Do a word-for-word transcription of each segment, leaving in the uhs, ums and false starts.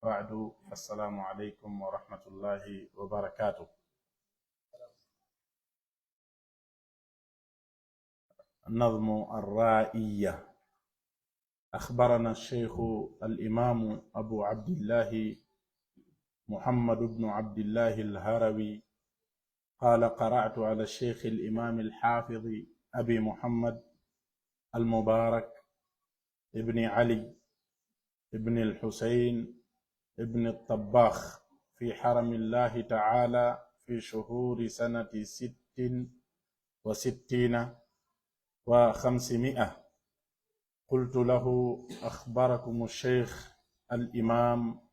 بعد، السلام عليكم ورحمة الله وبركاته. النظم الرائية. أخبرنا الشيخ الإمام أبو عبد الله محمد بن عبد الله الهروي قال: قرأت على الشيخ الإمام الحافظ أبي محمد المبارك ابن علي ابن الحسين ابن الطباخ في حرم الله تعالى في شهور سنة ست وستين وخمسمائة. قلت له: أخبركم الشيخ الإمام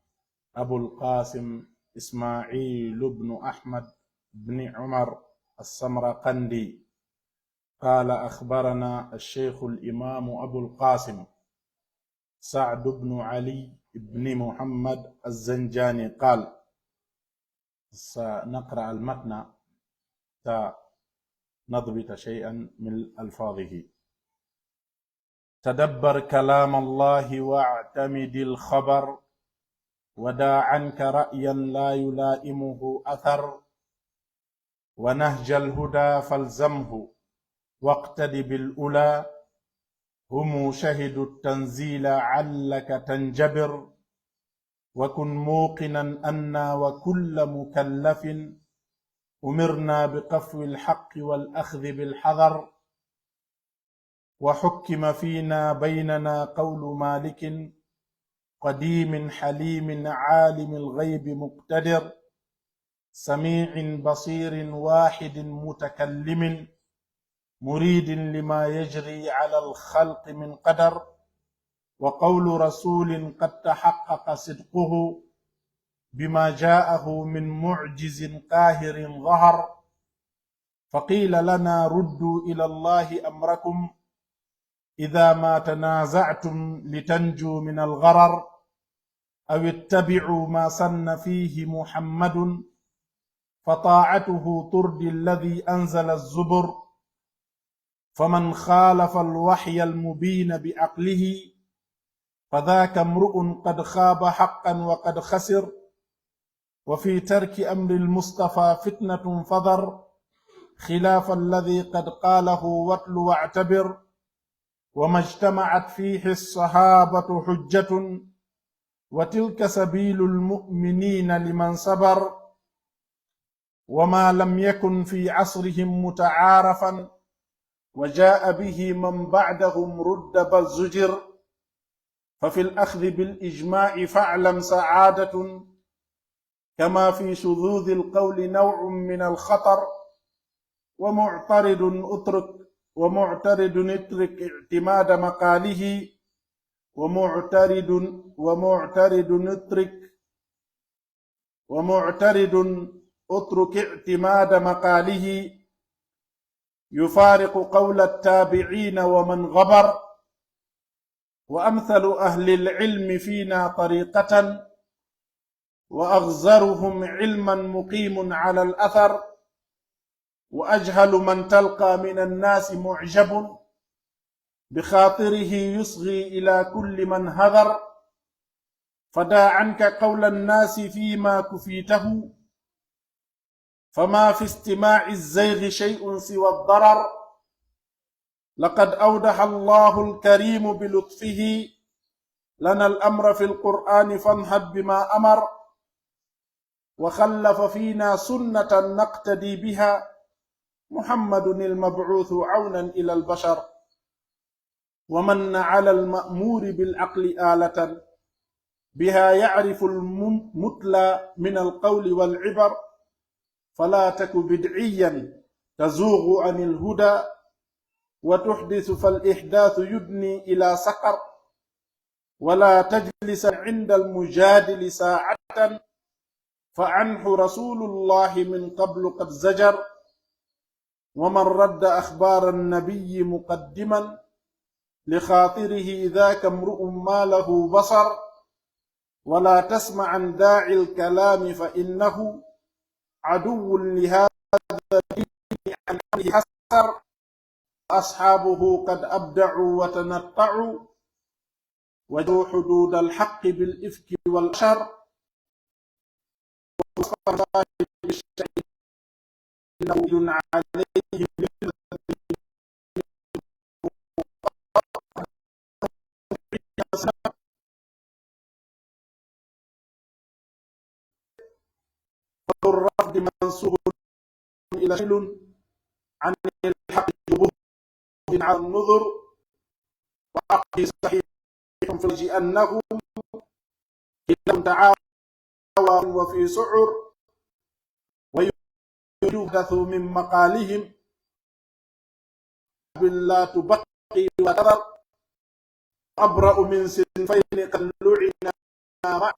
أبو القاسم إسماعيل بن أحمد بن عمر السمرقندي. قال: أخبرنا الشيخ الإمام أبو القاسم سعد بن علي بن محمد الزنجاني قال. سنقرأ المتن حتى نضبط شيئا من ألفاظه. تدبر كلام الله واعتمد الخبر، ودع عنك رأيا لا يلائمه أثر، ونهج الهدى فالزمه واقتد بالأولى، هم شهدوا التنزيل علك تنجبر، وكن موقنا أنا وكل مكلف أمرنا بقفو الحق والأخذ بالحذر، وحكم فينا بيننا قول مالك قديم حليم عالم الغيب مقتدر سميع بصير واحد متكلم مريد لما يجري على الخلق من قدر، وقول رسول قد تحقق صدقه بما جاءه من معجز قاهر ظهر، فقيل لنا ردوا إلى الله أمركم إذا ما تنازعتم لتنجوا من الغرر، أو اتبعوا ما سن فيه محمد فطاعته ترضي الذي أنزل الزبر، فمن خالف الوحي المبين بعقله فذاك امرؤ قد خاب حقا وقد خسر، وفي ترك أمر المصطفى فتنة فذر، خلاف الذي قد قاله واتل واعتبر، وما اجتمعت فيه الصحابة حجة، وتلك سبيل المؤمنين لمن صبر، وما لم يكن في عصرهم متعارفا وجاء به من بعدهم رد بل زجر، ففي الأخذ بالإجماع فاعلم سعادة، كما في شذوذ القول نوع من الخطر، ومعترض اترك، ومعترض اترك اعتماد مقاله، ومعترض، ومعترض اترك، ومعترض اترك اعتماد مقاله، يفارق قول التابعين ومن غبر، وأمثل أهل العلم فينا طريقة، وأغزرهم علما مقيم على الأثر، وأجهل من تلقى من الناس معجب بخاطره يصغي إلى كل من هذر، فدع عنك قول الناس فيما كفيته، فما في استماع الزيغ شيء سوى الضرر، لقد أوضح الله الكريم بلطفه لنا الأمر في القرآن فانهض بما أمر، وخلف فينا سنة نقتدي بها محمد المبعوث عونا إلى البشر، ومن على المأمور بالعقل آلة بها يعرف المتلى من القول والعبر، فلا تك بدعيا تزوغ عن الهدى وتحدث فالإحداث يدني إلى سقر، ولا تجلس عند المجادل ساعة فعنه رسول الله من قبل قد زجر، ومن رد أخبار النبي مقدما لخاطره ذاك امرؤ ما له بصر، ولا تسمعن داعي الكلام فإنه عدو لهذا الدين عن أمره حسر، أصحابه قد أبدعوا وتنطعوا، وجروا حدود الحق بالإفك والأشر، وصف الظاهر بالشيء إنه عليه بالمثل الرفض منسوب إلى شيل عن الحق ببغض على النذر، وعقدي صحيح في الوجه أنهم كلاهم تعاون وفي سعر، ويحدث من مقالهم لا تبقي وتذر، أبرأ من صنفين قد لعنا معا،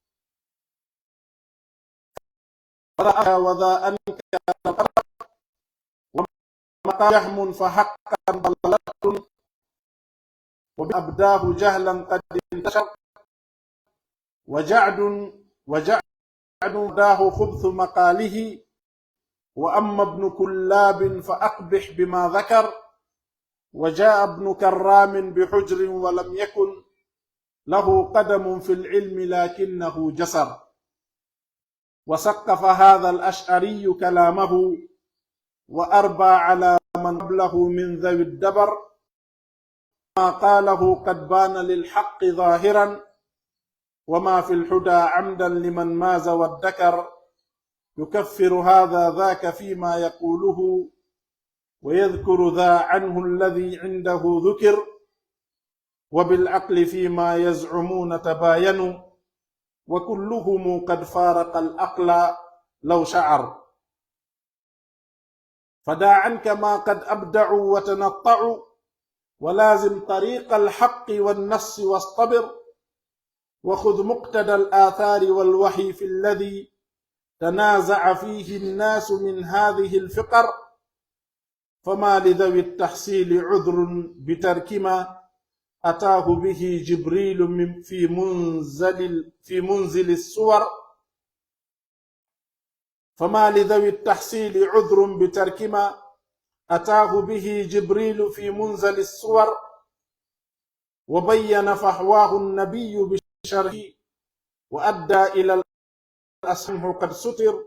فذا أذكى وذا أنكى القدر، وما قال جهم فحقا ضلالة، وبأبداه جهلا قد انتشر، وجعد، وجعد أبداه خبث مقاله، وأما ابن كلاب فأقبح بما ذكر، وجاء ابن كرام بحجر ولم يكن له قدم في العلم لكنه جسر. وسقف هذا الأشعري كلامه وأربى على من قبله من ذوي الدبر، ما قاله قد بان للحق ظاهرا، وما في الحدى عمدا لمن ماز وادكر، يكفر هذا ذاك فيما يقوله، ويذكر ذا عنه الذي عنده ذكر، وبالعقل فيما يزعمون تباينوا، وكلهم قد فارق العقل لو شعر. فدع عنك ما قد أبدعوا وتنطعوا، ولازم طريق الحق والنص واصطبر، وخذ مقتضى الآثار والوحي في الذي تنازع فيه الناس من هذه الفقر، فما لذوي التحصيل عذر بترك ما أتاه به جبريل من، في منزل، في منزل السور، فما لذوي التحصيل عذر بترك ما أتاه به جبريل في منزل السور، وبين فحواه النبي بشرحه، وأدى إلى الأصح قد ستر،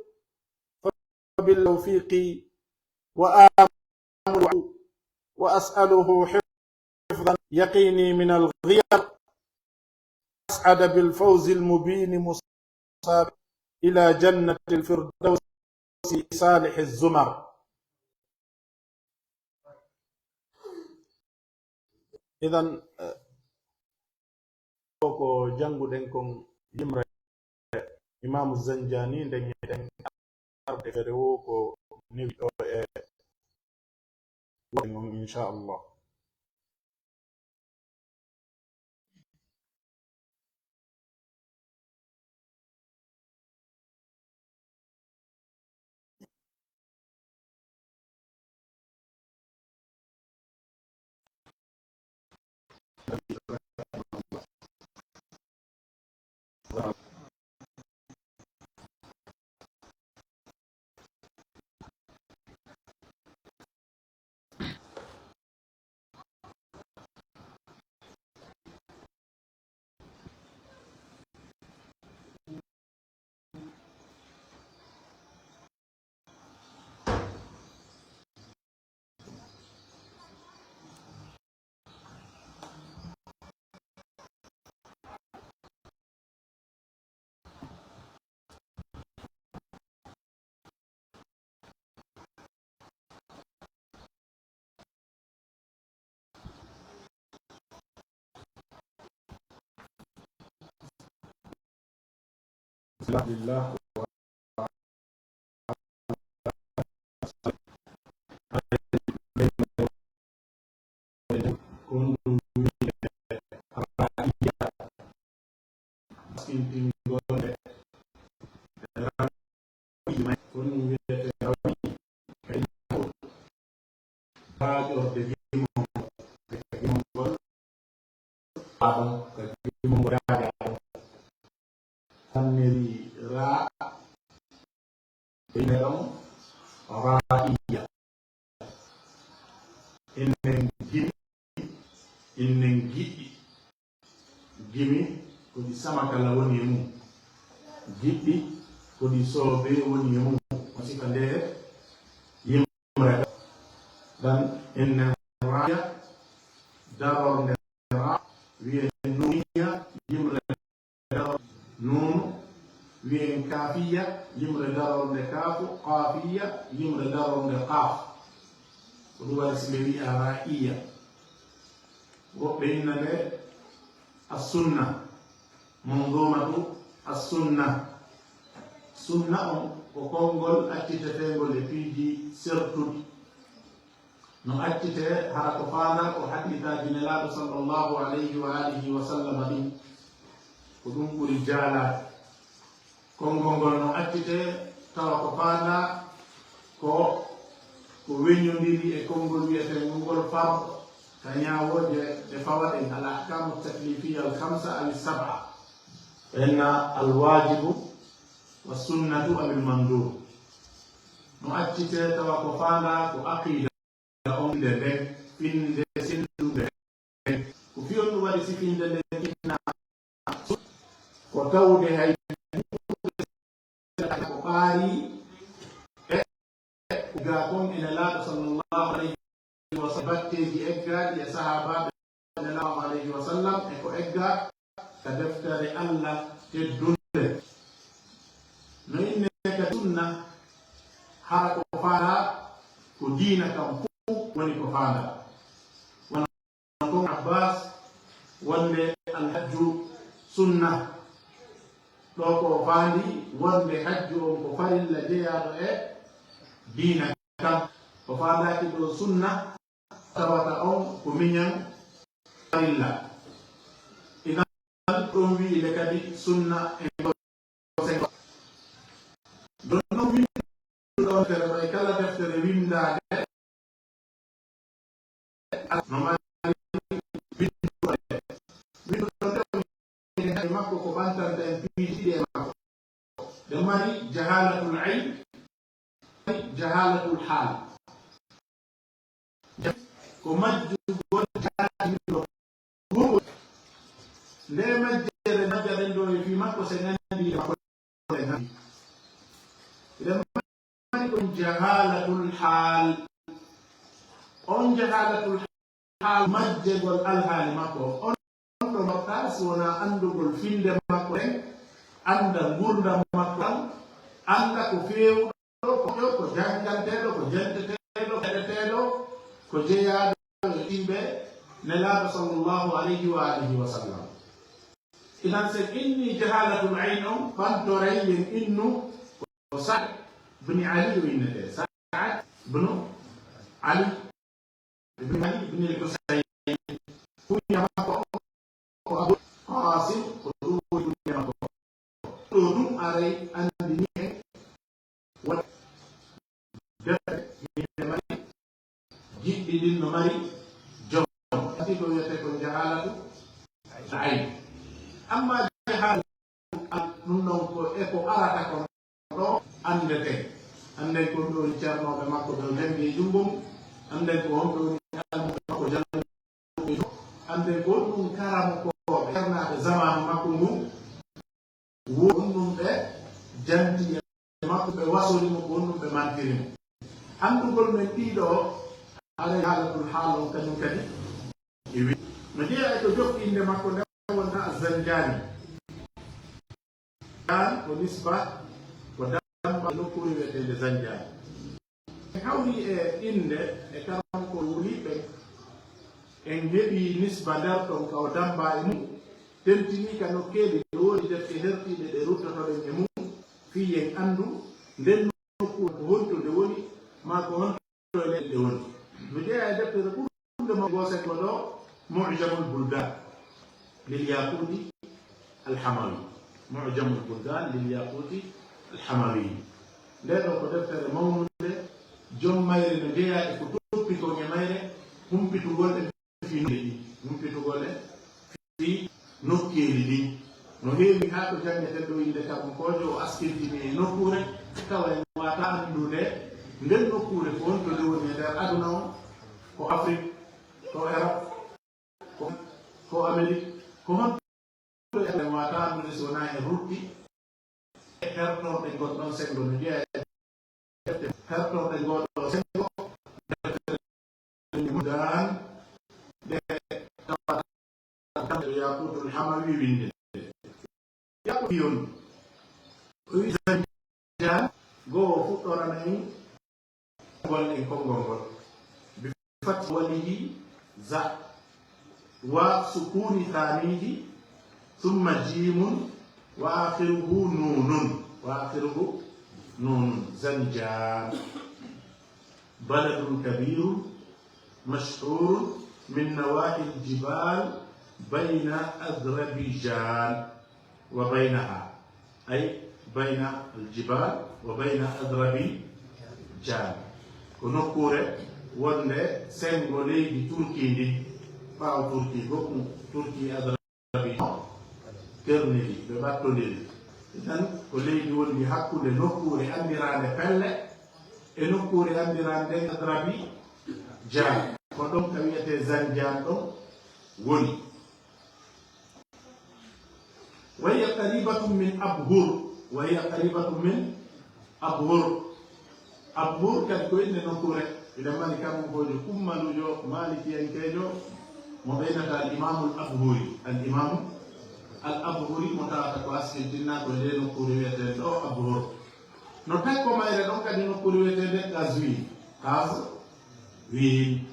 فبالتوفيق وآمل وأسأله حفظا يقيني من الغير، أسعد بالفوز المبين مصاب إلى جنة الفردوس صالح الزمر. Idan, eh, ko jannguɗen kon yimre Imaamu Zanjaani, nden meɗen arde feere wo ko newi ɗo e wuren on, inchallah. Ko ɗum wiyetee ra'iya, baskintingol e ra'iya may, ko ɗum wiyetee ra'iya, kay ɗum raaƴorde gimol, gimol ngol, ɗon ka gimol ngol raaƴa ɗon. Tanniri raa, ɓe ɗon ra'iya. Enen gimi, enen giɗi. Gimi ko ɗi samakala woni e mum. Giɗi ko Woni soobee woni e mum, o sifa nde yimre. Dan inne raaya, darorde ra, wiye nuuniya, yimre darorde nuunu, wiye kaafiya, yimre darorde kaafu, kaafiya, yimre darorde kaaf. Ko ɗum waɗi si ɓe wi'a raa'iya. Woɓɓe inna nde as-sunna, manzumatu as-sunna. Sunna on ko konngol acciteteengol e piiji sertuɗi. No accite hara ko faandaa ko haqiiqaaji Nelaaɗo sallallahu alayhi wa alihi wa sallam ɗin. Ko ɗum ɓuri jaalaade. Konngol ngol no accite tawa ko faandaa ko, ko weñondiri e konngol wi'etee ngol fard ka ñaawooje ɗe fawaɗen al ahkaamu taklifiya al khamsa aw sab'a. Enna al waajibu wa sunnatu aw al mandub. No accite tawa ko faandaa ko aqiida on de nden, finde sendunde nden. Ko fiyon ɗum waɗi sifinde nden inna ko tawde hay ko ɓaari e ga kon e Nelaaɗo sallallahu alayhi wa sallam, batteeji eggaaɗi e sahaabaaɓe Nelaaɗo alayhi wa sallam e ko eggaa ka deftere Allah teddunde. No inne ka sunna, hara ko faandaa ko diina kan fof woni ko faandaa. Wano kon Abbas wonde alhajju sunna. Ɗo ko faandi wonde hajju on ko farilla jeyaaɗo e diina kan. O faandaaki ɗo sunna tawata on ko miñan farilla. Idan ɗum wi'ile kadi sunna e ngol sengo. Ɗon non winduɗo on tere may kala deftere windaade no mari winduɗo. Winduɗo on tere may hay makko ko ɓantanta en piiji ɗiɗi e makko. Ɗe mari jahalatul ayn, jahalatul haal. Ko majjugol jaatino. Nde majjere majjaɗen ɗo e fii makko, se nandi e makko, e nandi. Eɗen mari on jahalatul haal. On jahalatul haal majjegol alhaali makko. On ɗo nokka si wonaa anndugol finnde makko en, annda ngurdam makko an, annda ko feewuɗo, ko, ko jannganteeɗo, ko jenteteeɗo, ko heɗeteeɗo, ko jeyaaɗo e yimɓe Nelaaɗo sallallahu alayhi wa alihi wa sallam. Idan, sen inni jahalatul ayn on, ɓantoray yen innu ko Sa'd bin Ali o innetee. Sa'd bin Ali. Ibn Ali ibn al-Husayn, kunya makko on ko Abu Qasim, ko ɗum woni kunya makko. Ɗo ɗum aray anndini en waɗi defte yimɓe mari, jiɗɗi ɗin no mari joom. Kadi ko wiyetee ko jahalatu ayn. Amma jahalatu ɗum ɗon ko e ko arata kon ɗo anndetee. Annden ko honɓe woni ceernooɓe makko ɓe o janngi e junngo mum. Annden ko honɓe woni almuɓe makko jannguɓe e junngo. Annden ko honɗum karamokooɓe ceernaaɓe zamaanu makko ngun. Wo honɗum ɓe janti e makko, ɓe wasori mo, ko honɗum ɓe mantiri mo. Anndugol men ɗiɗo haray haalatul haal on kañum kadi. Iwi. No jeyaa e ko jokki innde makko nde wonta Zanjani. Jan ko nisba, ko damba e nokkuure wiyeteende Zanjani. En hawri e innde e karamokol woni ɓen. En heɓi nisba nder ɗon ka o damba e mum. Tentinii ka nokkeeli ɗe woodi defte hertiiɗe ɗe ruttotoɗen e mum. Fii en anndu nden nokkuure ko honto nde woni, maa ko honto e leyɗe woni. No jeyaa e deftere ɓurnde mawnude goo sengo ɗo, Mu'jamul Buldan lil Yaquti al Hamawi. Mu'jamul Buldan lil Yaquti al Hamawi. Nde ɗo ko deftere mawnunde, jom mayre no jeyaa e ko toppi kon e mayre, humpitugol e fii nokkeeli ɗin, humpitugol e fii nokkeeli ɗin. No heewi haa ko janngetee ɗo innde karamokoojo o askintini e nokkuure, tawa en waawataa anndude nden nokkuure ko honto nde woni e nder aduna on, ko Afrik, ko Erop, ko, ko Amerik, ko honto en waawataa anndude si wonaa en rutti hertorɗe ngon ɗon senngo no jeyaa e defte hertorɗe ngoo ɗoo senngo, deftere Mudaan, nde tawata kamɓe Yaqutul Hamawi winndi nde. Yaqutul on, o wi'i Zanjaan, goo o fuɗɗorana en konngol en konngol ngol. Bi fathi awwalihi za, wa sukuni thanihi, thumma jimun, wa akhiruhu nunun. Wa akhiruhu nunun. Zanjaan. Baladun kabirun mashhurun min nawahil jibal bayna Azerbaijan wa baynaha, ay bayna al-jibal wa bayna Azerbaijan. Ko nokkuure wonde senngo leydi Turki ndi, ɓaawo Turki goɗɗum, Turki Azerbaijan. Kerniri, ɓe ɓattondiri. Idan ko leydi wondi hakkunde nokkuure anndiraande pelle e nokkuure anndiraande Azerbaijan. Ko ɗon ka wiyetee Zanjaan ɗon woni. Wa hiya qaribatun min Abhur. Wa hiya qaribatun min Abhur. Abhur kadi ko innde nokkuure. Eɗen mari kammu ko kummaluujo maalikiyankeejo mo ɓe innata al Imamul Abhuri. Al Imamu al Abhuri mo tawata ko askintinna ko nde nokkuure wiyeteende ɗo Abhur. No takko mayre ɗon kadi nokkuure wiyeteende Qazwin. Qazwin.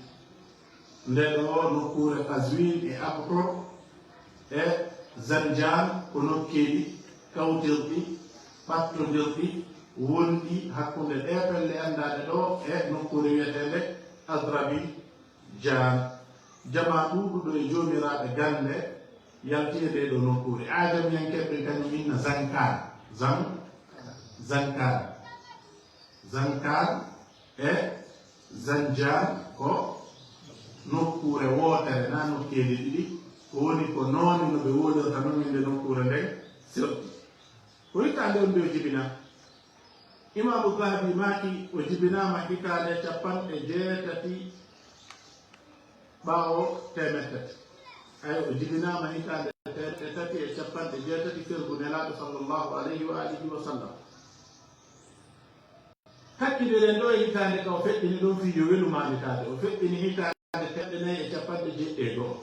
Nde ɗo nokkuure Qazwin e Abhur e Zanjaan ko nokkeeli kawtirɗi, ɓattondirɗi, wonɗi hakkunde ɗee pelle anndaaɗe ɗo e nokkuure wiyeteende Azerbaijan. Jamaa ɗuuɗuɗo e joomiraaɓe gannde yalti e ɗee ɗoo nokkuure. Aajamiyankeeɓe ɓen kañum inna Zankaan. Zan-, Zankaan. Zankaan e Zanjaan ko nokkuure wootere, na nokkeeli ɗiɗi, ko woni ko noone no ɓe woolirta non innde nokkuure nden sewti. Ko hitaande on nde o jibinaa? Imaamu Zahabi maaki o jibinaama hitaande capanɗe jeetati ɓaawo teemeɗɗe tati. Ayo, o jibinaama hitaande teemeɗɗe tati e capanɗe jeetati fergu Nelaaɗo sallallahu alayhi wa alihi wa sallam. Hakkidiren ɗo e hitaande ka o feƴƴini ɗon fii yo welu maanditaade. O feƴƴini hitaande teemeɗɗe nayi e capanɗe jeeɗiɗi e go'o.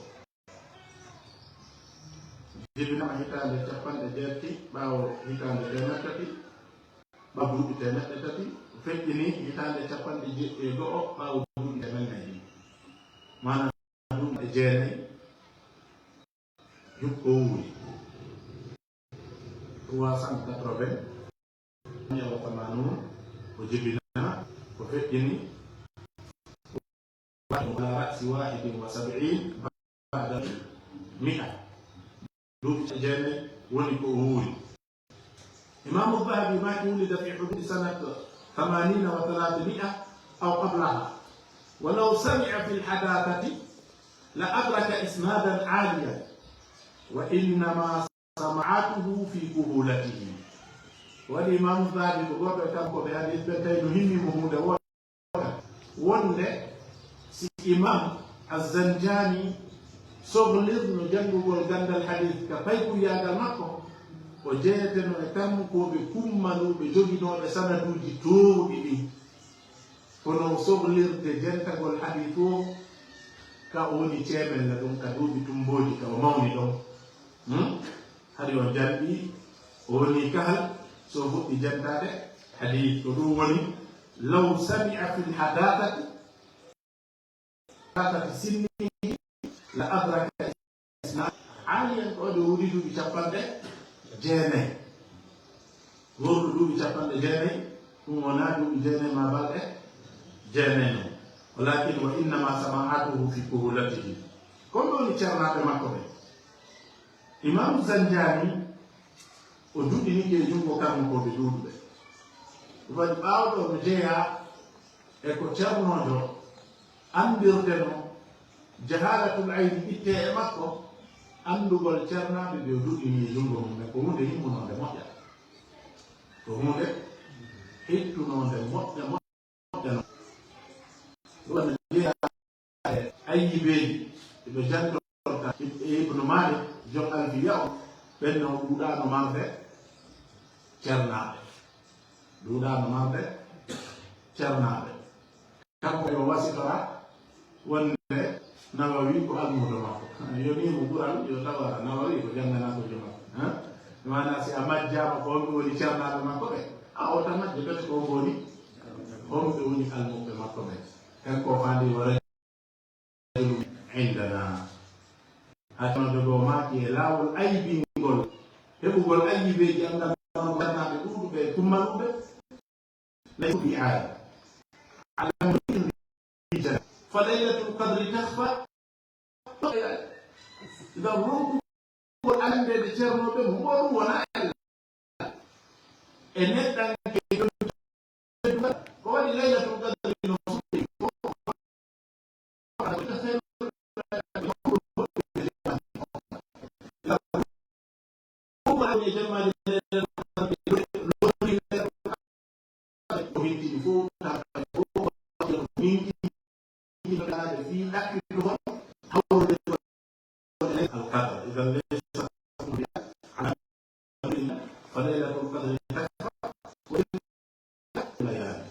Jibinaama hitaande capanɗe jeetati ɓaawo hitaande teemeɗɗe tati, ɓaawo duuɓi teemeɗɗe tati. O feƴƴini hitaande capanɗe jeeɗiɗi e go'o ɓaawo duuɓi teemeɗɗe nayi. Maanaam duuɓi e jeenayi. Jukko wuuri. Trois cent quatre-vingts, o jibinaa, o feƴƴini, ala ra'si wahidin wa sab'in ba'da mi'a. Duuɓi jeenayi woni ko o wuuri. Imaamu Zahabi maaki wulida fi hududi sanat thamanina wa thalathmi'a aw qablaha. Wa law sami'a fil hadathati la adraka isnadan aliyan. Wa innama sama'atuhu fi kuhulatihi. Waɗi Imaamu Zahabi ko goɗɗo e kanko ɓe hadis ɓen tawi no himmi mo huunde wootere. Wonde si Imaam Az-Zanjani sohlirno janngugol ganndal hadis ka paykuyaagal makko, o jeyeteno e karmukooɓe kummaluuɓe joginooɓe sanaduuji toowɗi ɗin. Kono o sohlirde jentagol hadis o, ka o woni ceemella ɗum, ka duuɓi tummbooji, ka o mawni ɗon. Hmm? Hari o janɗi, o woni kahal, so o fuɗɗi jantaade hadis. Ko ɗum woni, law sami'a fil hadathati, hadathati sinnihi, la adraka isna, aaliyan ko o woni duuɓi capanɗe jeenayi. Worɗo duuɓi capanɗe jeenayi, ɗum wonaa duuɓi jeenayi maa balɗe jeenayi non. Walakin wa innama sama'atuhu fi kuhulatihi. Ko ɗum woni ceernaaɓe makko ɓen. Imaamu Zanjani, o duɗinike e junngo karmukooɓe ɗuuɗuɓe. Ɗum waɗi ɓaawo ɗoo no jeyaa e ko ceernoojo anndirteno jahaalatul ayni ittee e makko, anndugol ceernaaɓe ɓe o duɗini e junngo mum en, ko huunde himmunoonde moƴƴa. Ko huunde hittunoonde moƴƴa, moƴƴa. Ɗum woni jeyaa e ayyibeeji, ɓe jantorta Ibnu Maalik, jom Alfiya on, ɓen no ɗuuɗaano marde cernaaɓe. Ɗuuɗaano mawɓe cernaaɓe. Kanko yo wasitora wonde Nawawi ko almuudo makko. Yo ni mo ɓural, yo tawa Nawawi ko jannganaaɗo makko. Maanaa si a majjaama ko honɓe woni cernaaɓe makko ɓe, a o tan majjo kadi ko honɓe woni, honɓe woni almuɓɓe makko ɓe. Kanko faandi o indana. Haa tawde ɗo maaki e laawol aybingol, heɓugol aybeeji anngal ɗuuɗuɓe, kummaluɓe, nayi ɗi aaya. Alam fa laylatul qadri takhfa. Ngam ronkugol anndeede ceernooɓe mo, ngo ɗum wona Allah. E neɗɗanke ko waɗi laylatul qadri no suɓi. القدر. إذا ليس على فليلة القدر تكفى وإن ليالي.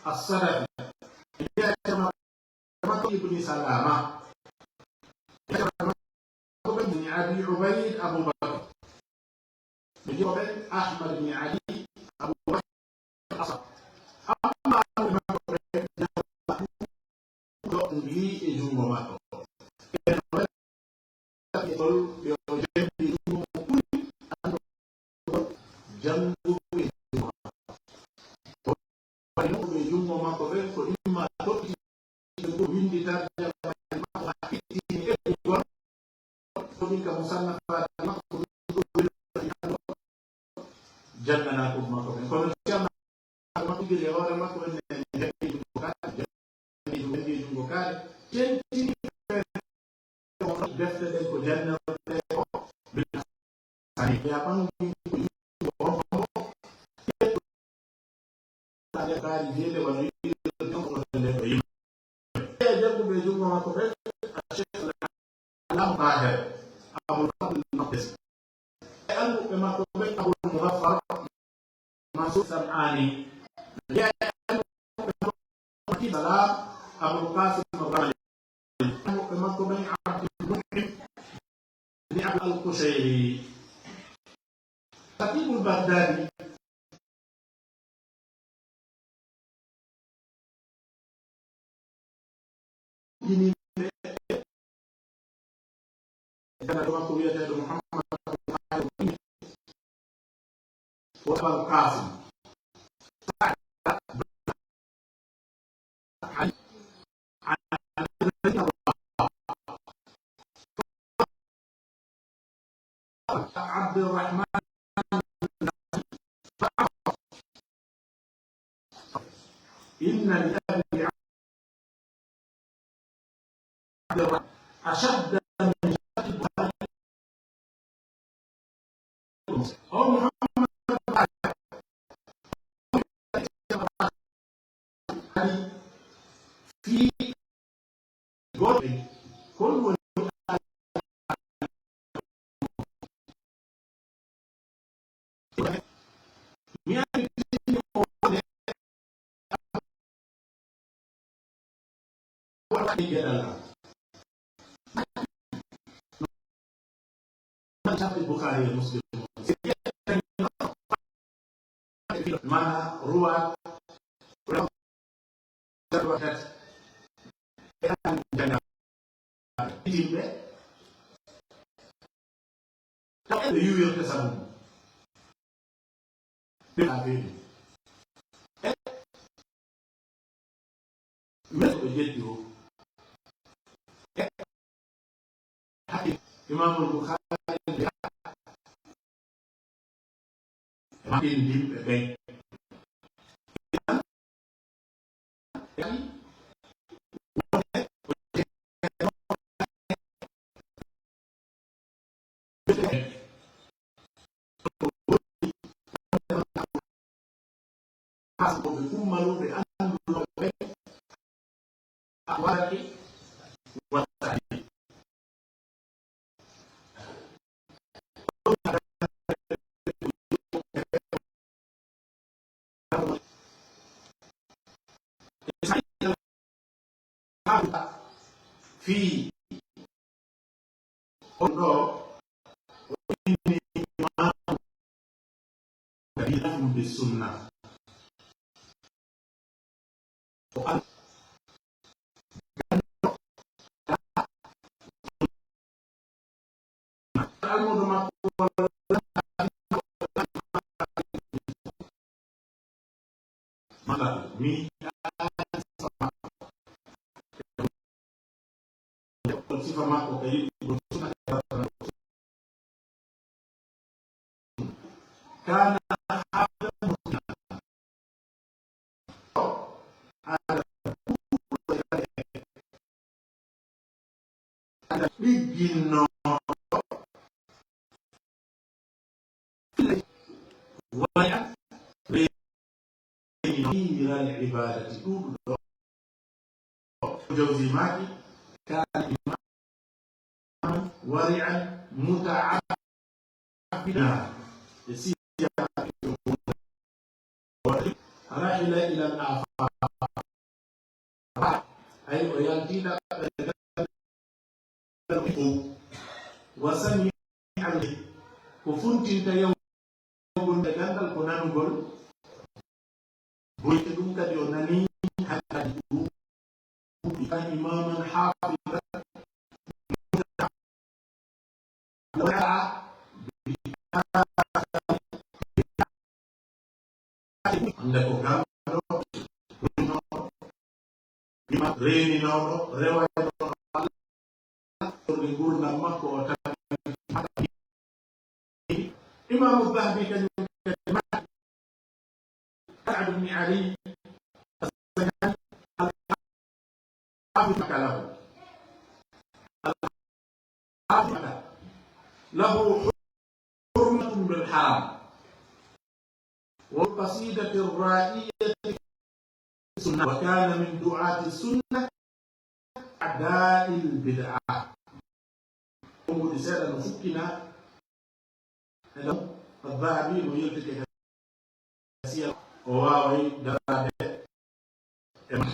Asadafi. Ibni Salama. Ibni Abi Ubaid Abu Bakr. Ɓe joɓe Ahmad ibn Ali Abu Bakr Asad. Amma Abu Bakr ɓe joɓi e junngo makko. Ɓe o jembi junngo mo ɓuri annduɓe jannguɓe junngo makko. Waɗi noon ɓe junngo makko ɓen ko imma toɗɗi ɗum windi tarjama makko haa ittini eɓɓugol ko ɗin ka musannafaaji makko ɗum ɗo windi jannganaa ko makko ɓen. Kono ceerno makko tigi e hoore makko en en jaɓi ɗum ko kala jaɓi ɗum windi junngo kala tentini defte ɗen ko jannirde ko sani ya ɓangi ko yimɓe on ko ɓe kaari jeede wano yiɗi ɗon ko ɗon ɗo yimɓe. E jannguɓe junngo makko ɓe a Cheikh Alam Tahir Abul Fadl Maqdis. E annduɓe makko ɓe Abul Muzaffar Mansur Sam'ani. E annduɓe makko Salam Abul Qasim Rani. Ɓe makko ɓen Abdul Muhim ni Abdul Al-Qushayri. Khatibul Baghdadi. Jiniɓe. Jana makko wiyeteeɗo Muhammad Abdul Qasim. Wa Abul Qasim. عبد الرحمن إن لأبي عبد الرحمن أشد من شد البخاري. أو محمد في قول كل Bukhari e Muslim. Mana ruwa Min ko ƴetti o. Hakkil Imamul Bukhari. Maɓɓindiiɓe ɓen. haasnooɓe kummaluɓe anndunoɓe ɓe, waraki wasa'i. Fii on ɗo, o inni imaamu, ka ɗum ɓe sunna. O al-, almuudo makko, walla mi sifa makko ka yiɗugol sunna. Kana aɗa ɓigginno waya. Hiiral ibadati ɗuuɗuɗo. Jawzi maaki, kana imaman wari'an muta'abbidan. E siya rahila ila al-afaq. Ay o yaltiɗa. Wa sami'a al-, ko funtinta yawgol e ganndal ko nanugol. Boyte ɗum kadi o nani hakkadi ɗum. Kan imaman hafidan. Hannde ko ganndo, reeninooɗo, rewaynooɗo Allah, torde ngurdam makko o tawi. Imaamu Dahabi kañum kadi maaki, Sa'd ibn Ali al-Hafiz lahu. Al-Hafiz lahu hurmatun bil haram. والقصيدة الرائية في السنة، وكان من دعاة السنة أعداء البدعة. Konguɗi seeɗa no fukkina. E ɗon, Addahabi no yiltike ka siyal, o waaway daraade e ma.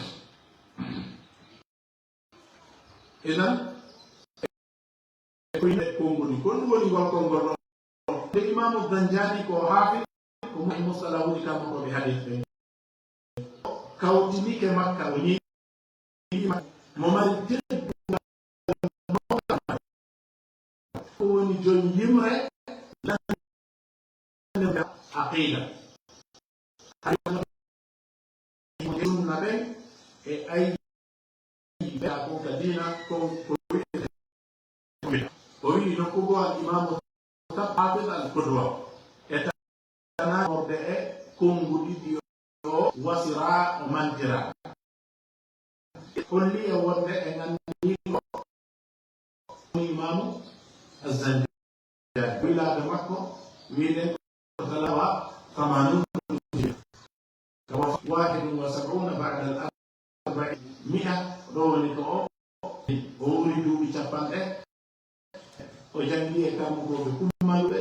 Idan, e ko yimɓe konngol ni, ko ɗum woni ngol konngol ɗo. Nde Imaamu Zanjaani ko haafiz, ko mo e mustalahuni kammo ko ɓe hadiis ɓe. Kawtinike Makka, o ñiiɓi Makka. Mo mari teddungal mawɗo. Ko woni joom yimre, lan-, aqida. Hay sunna ɓen e ay ɓe ko ka diina ko, ko wi'ete. O wi'i nokku goo al imaamu Hafiz al Qudwa. E tanaade e konnguɗi ɗi o wasira, o mantira. Holli e wonde en anndi ko Imaamu Az-Zanjaani. Wilaade makko, wi'en ko talawa thamanun, ka wa-, wahidun wa sab'una ba'da al-arba'i mi'a, ɗo woni ko o, o wuuri duuɓi capanɗe, o janngi e kammugooɓe kummaluɓe,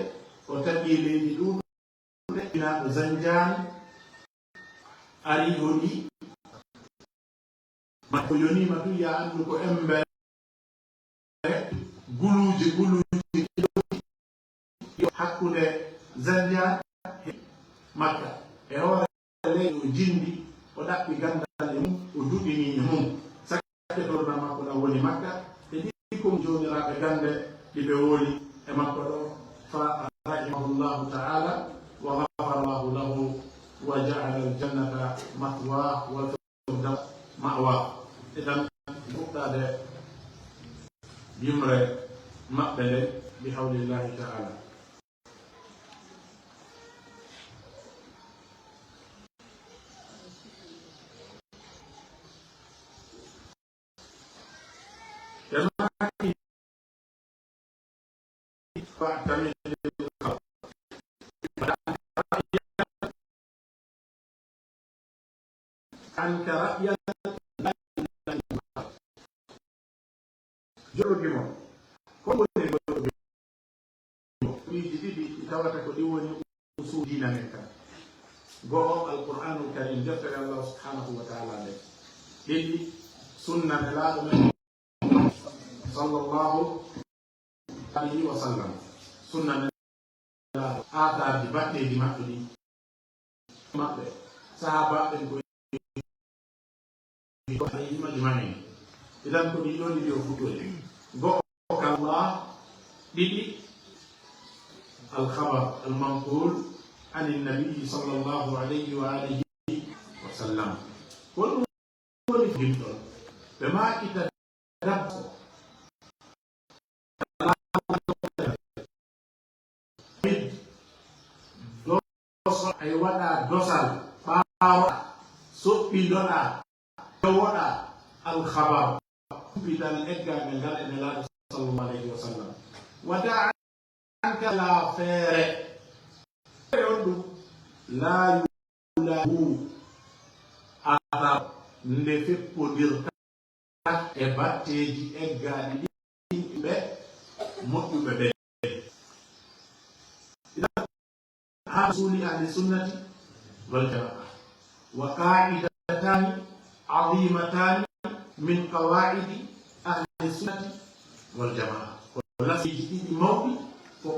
o taƴi leydi ɗuuɗuɗe, ina Zanjaani, ari hoɗi, ma ko yoniima tun, ya anndu ko emmbere, guluuje, guluuje, hakkunde Zanjaani e Makka. E hoore leydi o jinndi, o ɗaɓɓi ganndal e mum, o duɗini e mum. Sakke torna makko ɗan woni Makka, e ɗi kon joomiraaɓe gannde ɗi ɓe woni e makko ɗo, fa rahimahullahu ta'ala, wa ghafara Allahu lahu, wa ja'ala al-jannata mathwah, wal firdaws ma'wah. Idan, fuɗɗaade yimre maɓɓe nden, bi hawlillahi ta'ala. Ɓe maaki, fa'tamil, عنك رأيا لا يملك لك. Joɗogi mo. Ko woni joɗogi mo? Ɗiiji ɗiɗi ɗi tawata ko ɗi woni usul diina men kan. Go'o, Alqur'anul Karim, deftere Allah subhanahu wa ta'ala nden. Ɗiɗi, sunna Nelaaɗo men sallallahu alayhi wa sallam. Sunna Nelaaɗo, aataaji baɗteeji maɓɓe ɗin. Maɓɓe, sahaabaaɓe ɓen ko عليهم أجمعين. Idan ko ɗiɗo ɗiɗi o fuɗɗori. Go'o ka Allah, ɗiɗi الخبر المنقول عن النبي صلى الله عليه وآله وسلم. Ko ɗum woni fimɗo. Ɓe maakita dabbo. Doso, ay waɗa dosal, ɓaaroɗa, soɓɓindoɗa, tawoɗa, alkhabar, kumpital eggal men ngal e Nelaaɗo sallallahu alayhi wa sallam. Wada anka la feere. Feere on ɗum, la yulabu athar, nde feppondirta e batteeji eggaaɗi ɗin ɓe moƴƴuɓe ɓen. Idan, ha usuli ahli sunnati wal jamaa, wa qa'idatani azimatani min qawaidi ahli sunnati wal jamaa. Ko lasliiji ɗiɗi mawɗi, ko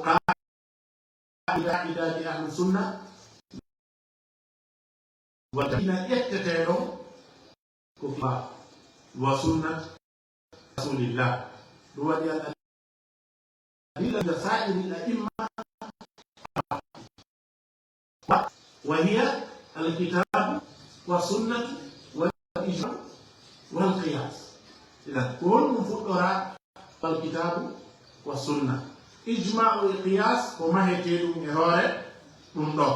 qa'idaji ahli sunna wal jamaa. Ina ƴettetee ɗon ko kitab wa sunnat rasulillah. Ɗum waɗi al adilla sa'iri al a'imma, wa hiya al kitabu wa sunnatu wal ijma wal qiyas. Idan, ko honɗum fuɗɗora? Wal kitabu wa sunna. Ijma'u e qiyas ko mahetee ɗum e hoore ɗum ɗo.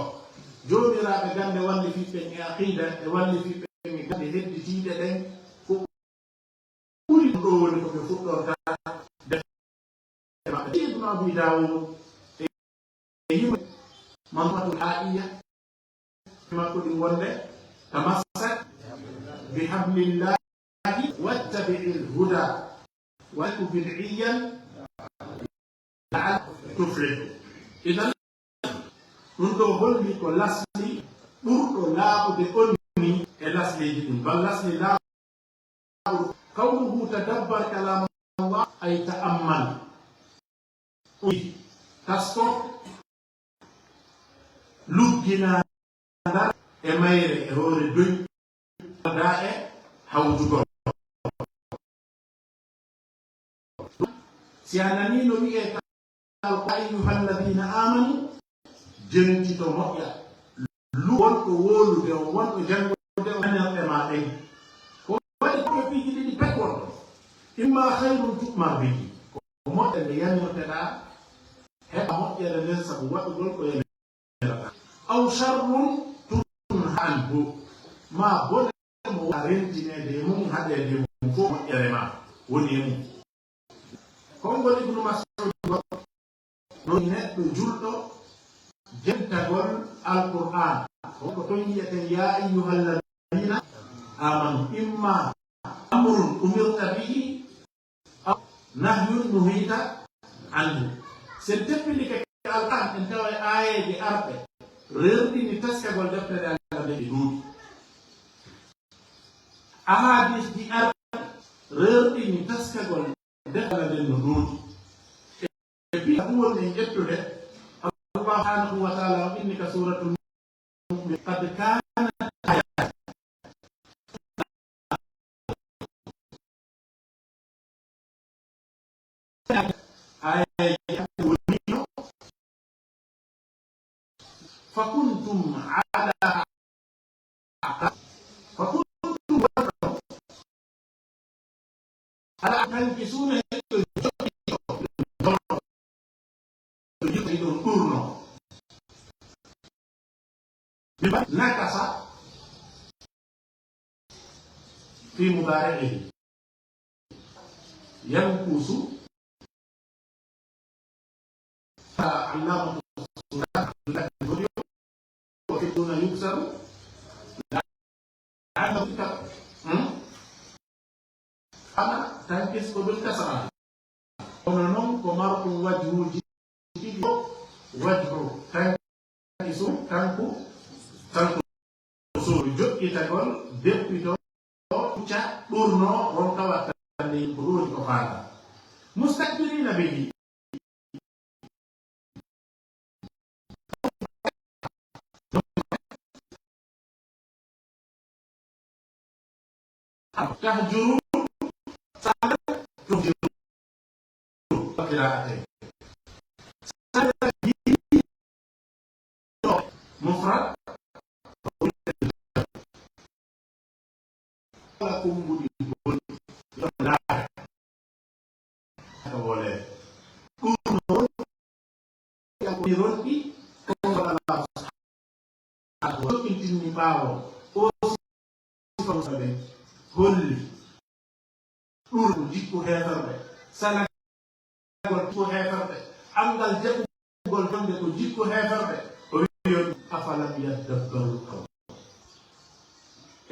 Joomiraaɓe gannde wallifiiɓe ɓen e aqida e wallifiiɓe ɓen e gannde hedditiiɗe ɗen, ko ɓuri ɗum ɗo woni ko ɓe fuɗɗorta defte maɓɓe. Ibn Abi Dawud e yimɓe Manzumatul Ha'iyya makko ɗin wonde, tamassak bi hablillahi wattabi'il huda, wa la taku bid'iyyan la'allaka tuflihu. Idan, ɗum ɗo holli ko lasli ɓurɗo laaɓude on ni e lasliiji ɗin. Bal lasli laaɓuɗo, qawluhu tadabbar kalam Allah, ay ta'ammal. Tasko, luggina ndar e mayre e hoore doy, aldaa e hawtugol. Si a nanii no wi'ee ka, ya ayyuhalladhina amanu, jentito moƴƴa. Lu wonɗo wóolude on, wonɗo janngude on, anirɗe ma ɗen. Ko waɗi ko piiji ɗiɗi pek wonɗo. Imma khayrun tu'mar bihi. Ko moƴƴere nde yanirteɗaa, heɓa moƴƴere nden sabu waɗugol ko yanirteɗaa. Aw sharrun tunha anhu. Ma bone mo a rentineede e mum, haɗeede e mum, fof moƴƴere ma woni e mum. Konngol Ibnu Mas'ud ngol, ɗon neɗɗo julɗo jentagol Alqur'aan. Ko ko ton yi'eten, ya ayyuhalladhina amanu, imma amrun umirta bihi, aw nahyun nuhita anhu. Sen teppindike Alqur'aan, en tawa e aayeeje arɓe rerɗini taskagol deftere Allah nde ɗi ɗuuɗi. Ahadis ɗi arɓe rerɗini taskagol deftere nden no ɗuuɗi. E piya ɗum woni en ƴettude, Allah subhanahu wa ta'ala o inni ka Suratul Mu'min, qad kanat ayati. Aya wonino, fakuntum ala, fakuntum ala, kanki suna heddo jodi, jodi ɗum ɗurno. Bima nakasa fi mudari'ihi. Yankusu. Allamatu Abdullahi Godiyo, wa fi duna yuksaru. La'annahu Isqu bil kasra. Kono noon ko marɗum wajhuuji ɗiɗi fof, wajhu tanki suuf, tanku, tanku suuf, joɗɗitagol, deppito, ca, ɗurno, ronka wattande yimɓe ko ɗum woni ko faandaa. Mustakbirina bihi. Tahjurun sala tuhjurun. Qira'atayn. Sala mufrad. Kala kumbuɗi boni ɗon laata. Haka wole. Ɗum noon ko mi ronɗi konngol Allah subhanahu wa ta'ala. Joɓintinmi ɓaawo o sifa musaɓe holli ɗum ko jikku heeferɓe. Salagol jikku heeferɓe. Anngal jaɓugol wonde ko jikku heeferɓe. O wi'i on, "Afalam yaddabbaru l-amr."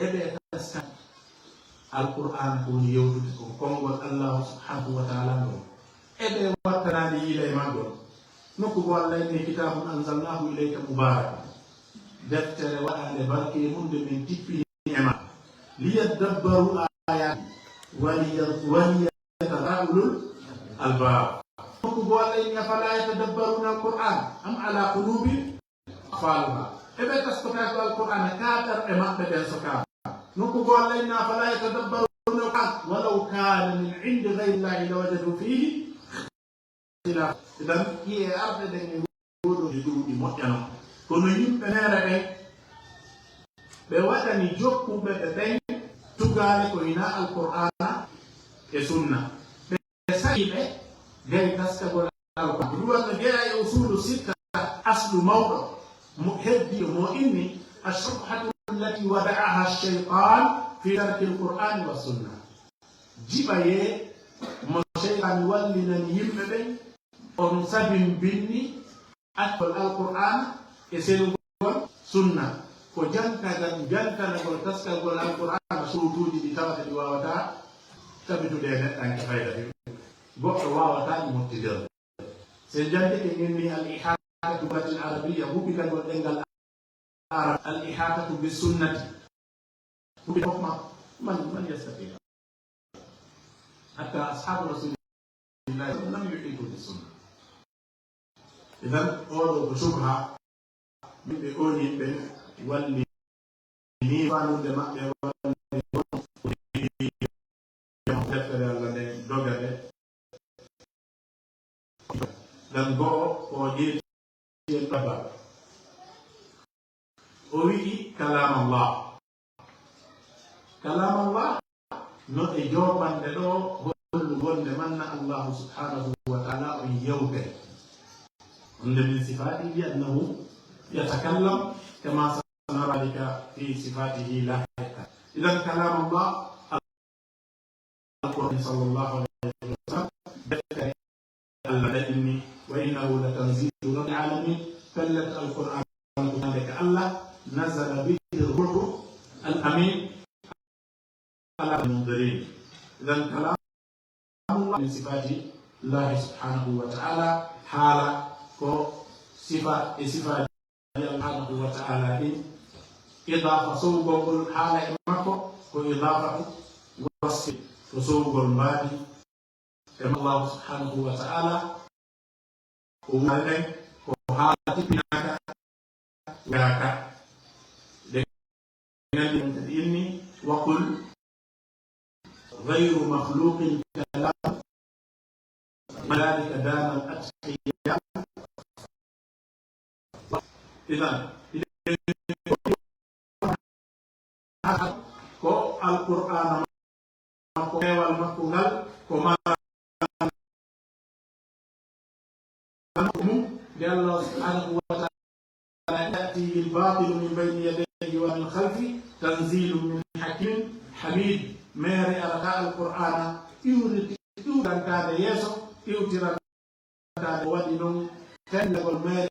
Eɓe taska Alqur'aana ko woni yewtude ko konngol Allaahu subhaanahu wa ta'aalaa ngol. Eɓe wattanaade yiila e maggol. Nokku goo Allah inni, "Kitaabun anzalnaahu ilayka mubaarakun." Deftere waɗaande barke e mum nde min tippini e ma. "Liyaddabbaru aayaati, waliya-, waliyatadabbaru ulul albaab." Nokku goo Allah inni, "Afalaa yatadabbaruuna al-Qur'aan, am alaa quluubin aqfaaluhaa." Eɓe taskotaako Alqur'aana, kaa ɓerɗe maɓɓe ɗen sokaama. Nokku goo Allah inni, "Afalaa yatadabbaruuna al-Qur'aan, walaw kaana min indi gayri llaahi lawajaduu fiihi ikhtilaafan." Idan, ƴi'e arɗe ɗen e ngoɗo e ɗuuɗi moƴƴano. Kono yimɓe meere ɓen, ɓe waɗani jokkuɓe ɓe ɓen tugaale ko hinaa Alqur'aana e Sunna. Ɓe sa'i ɓe gay taskagol Alqur'aan. Ɗum waɗno jeyaa e usulu sitta, aslu mawɗo, mo heddiiɗo, mo inni, "Ash-shubhatu allati wada'aha ash-shaytaan fi tarki al-Qur'aani wa sunna." Jiɓayee mo seytaani wallinani yimɓe ɓen, on sabimbinni accol Alqur'aana e selugol sunna. Ko jantagal, jantanagol taskagol Alqur'aana surutuuji ɗi tawata ɗi waawataa tabitude e neɗɗanke fayda. Goɗɗo waawataa ɗi mottindirde. Si en janngike min ni al-ihaatatu bil lugatil arabiyya, huɓitagol ɗemngal Arab, al-ihaatatu bis sunnati. Huɓi fof ma, man, man yastati? Hatta ashaabu Rasulillahi lam yuhiitu bis sunna. Idan, oɗo ko subha, yimɓe on yimɓe walli ni fanude maɓɓe walli deftere Allah nde dogade. Dan go'o ko jeeti e ɗaɓɓal. O wi'i, "Kalam Allah." Kalam Allah, no e jooɓande ɗo hollu wonde manna Allahu subhanahu wa ta'ala on yewte. Wonde min sifatihi annahu yatakallam kama sanara dhalika fi sifatihi lahiqa. Idan kalam Allah, Alqur'aan sallallahu alayhi wa sallam, deftere Allah daɗinni, "Wa innahu la tanzilu rabbil alamin." Pellet Alqur'aan ko tawde ka Allah, "Nazala bihi ruuhu al amin ala mundirin." Idan kalam Allah min sifati Allahi subhanahu wa ta'ala, haala ko sifa e sifaaji Allah subhanahu wa ta'ala ɗin. Idaafa sowgol ngol haala e makko ko idaafatu wasfi, ko sowgol mbaadi e Allah subhanahu wa ta'ala. Ko wuure nden, ko haala tippinaaka, waɗaaka. Ɗe nganndi on kadi inni, "Wa qul ghayru makhluqin kalam, wa dhalika dana al-atqiya." Idan, ko Alqur'aana makko, peewal makko ngal, ko maanaa mum, nde Allah subhanahu wa ta'ala, "Ya'tihi al-batilu min bayni yadayhi wa min khalfihi, tanzilun min hakimin hamid." Meere arata Alqur'aana, iwriti, iwrantaade yeeso, iwtiran Taade waɗi noon fenndagol meere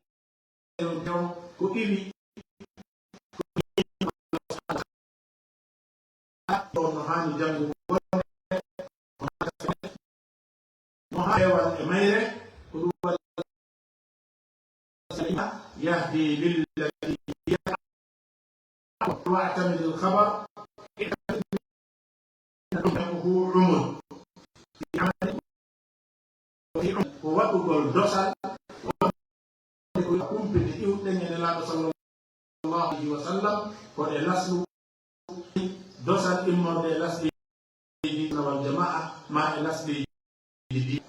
on tew ko iwi, ko ɗon no haani janngugo wonde, يهدي للتي هي أقوم. واعتمد الخبر، اعتمد أنه عمر. Ko waɗugol dosal, ko kumpiti iwɗen e Nelaaɗo sallallahu alayhi wa sallam, ko ɗe lasli dosal immorde e lasli Sunna wal Jamaa, ma e lasli di.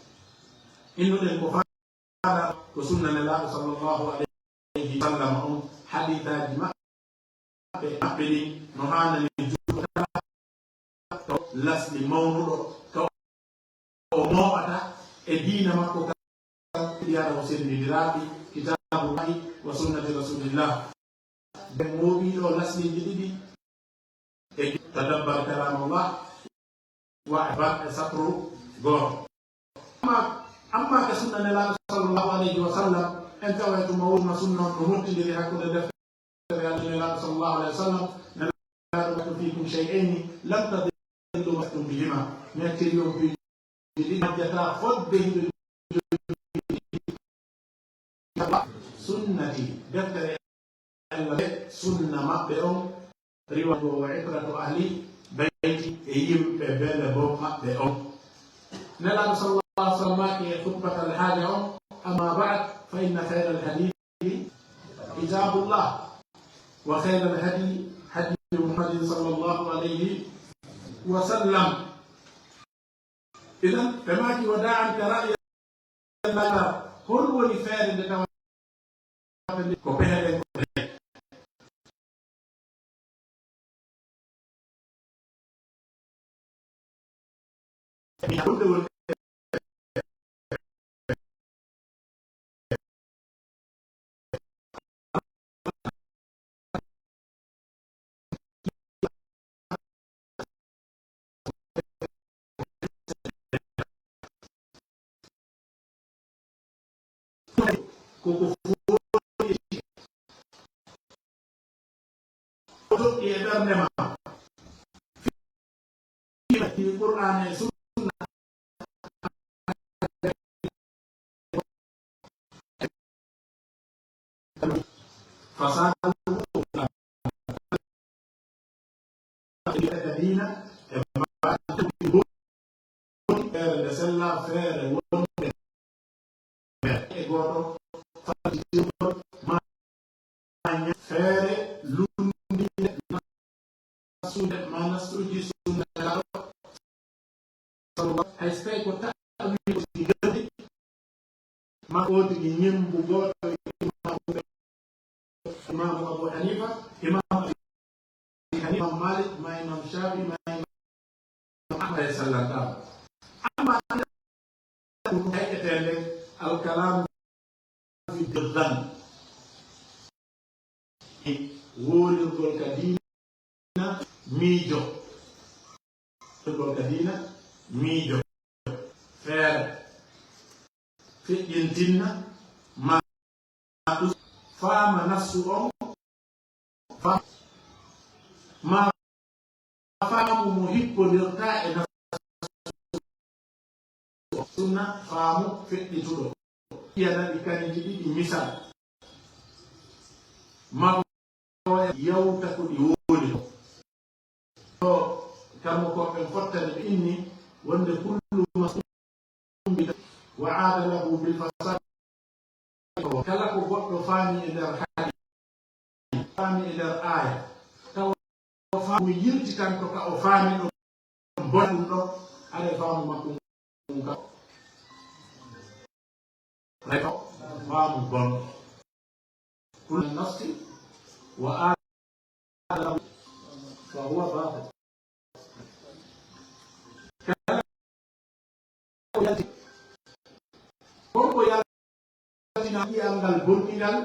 Innuɗen ko faada ko sunna Nelaaɗo sallallahu alayhi wa sallam on, hadiisaaji maɓɓe, maɓɓe ɗin no haanani juuta to lasli mawnuɗo, to o mooɓata e diina makko kan, yara o sendindiraaɗi kitaabullahi wa sunnati rasulillah. Nden mooɓii ɗo lasliiji ɗiɗi e tadabbar kalamallah wa ban e satru gooto. Amma, amma ka sunna Nelaaɗo sallallahu alayhi wa sallam, en taway tuma wonma sunna on no mottindiri hakkunde deftere Nelaaɗo sallallahu alayhi wa sallam, Nelaaɗo: "Taraktu fiikum shay'ayni lan tadillu ma in tamassaktum bihima." Mi acciri on piiji ɗiɗi majjata fodde hiɓe sunnati, deftere Allah be sunna maɓɓe on, riwaayo ngo: "Wa itratu ahli bayti", e yimɓe bele bo maɓɓe on. Nelaaɗo sallallahu alayhi wa sallam maaki e khutbatal haaja on: "Amma ba'd, fa inna khayral hadithi kitabullah, wa khayral hadi hadi Muhammadin sallallahu alayhi wa sallam." Idan, ɓe maaki: "Wa da'an ka ra'yi lana." Hol woni feere nde tawata nde ko pehe ɗen ko ɗen? Mi ɗum ɗo woni Koko footi toɗɗi e ɓernde ma. Fii Qur'aana e Sunna. Fasaaduhu ka diina e mbaɗi feere nde sella, feere wonde e gooto, fadditirgol ma feere lunndinde nassuuji, ma nassuuji Sunnaaɗo, sallallahu, hay so tawi ko ta'wiil o tigi gandi, ma o tigi ñemmbu gooto e imaamuɓe, Imaamu Abu Haniifa, Imaamu Abi Haniifa, Imaamu Maalik, ma Imaamu Shaafi'i, ma Imaamu Ahmad e sallantaama. Amma ɗum heƴetee nde alkalaamu fi diddan. Wowlirgol ka diina miijo. Wowlirgol ka diina miijo. Feere. Feƴƴintinna ma ɗum faama nassu on. Fa-, ma faamu mo hippondirta e nassu sunna, faamu feɗɗituɗo. Iyanaɗi kanji ɗiɗi misal. Ma yawta ko ɗi woni ko. To kammo ko ɓen fottani ɓe inni wonde kullu mas'ulin wa aada lahu bil fasad. Kala ko goɗɗo faami e nder hadiis, faami e nder aaya, tawa o faamu yiltitanto ka o faami ɗon, bon ɗum ɗon, haray faamu makko ngun ka. Haray ko faamu bon. Kullu nassin wa aada lahu fa huwa baatil. Kala ko yalti, kon ko yaltina ƴi'al ngal bonɗingal.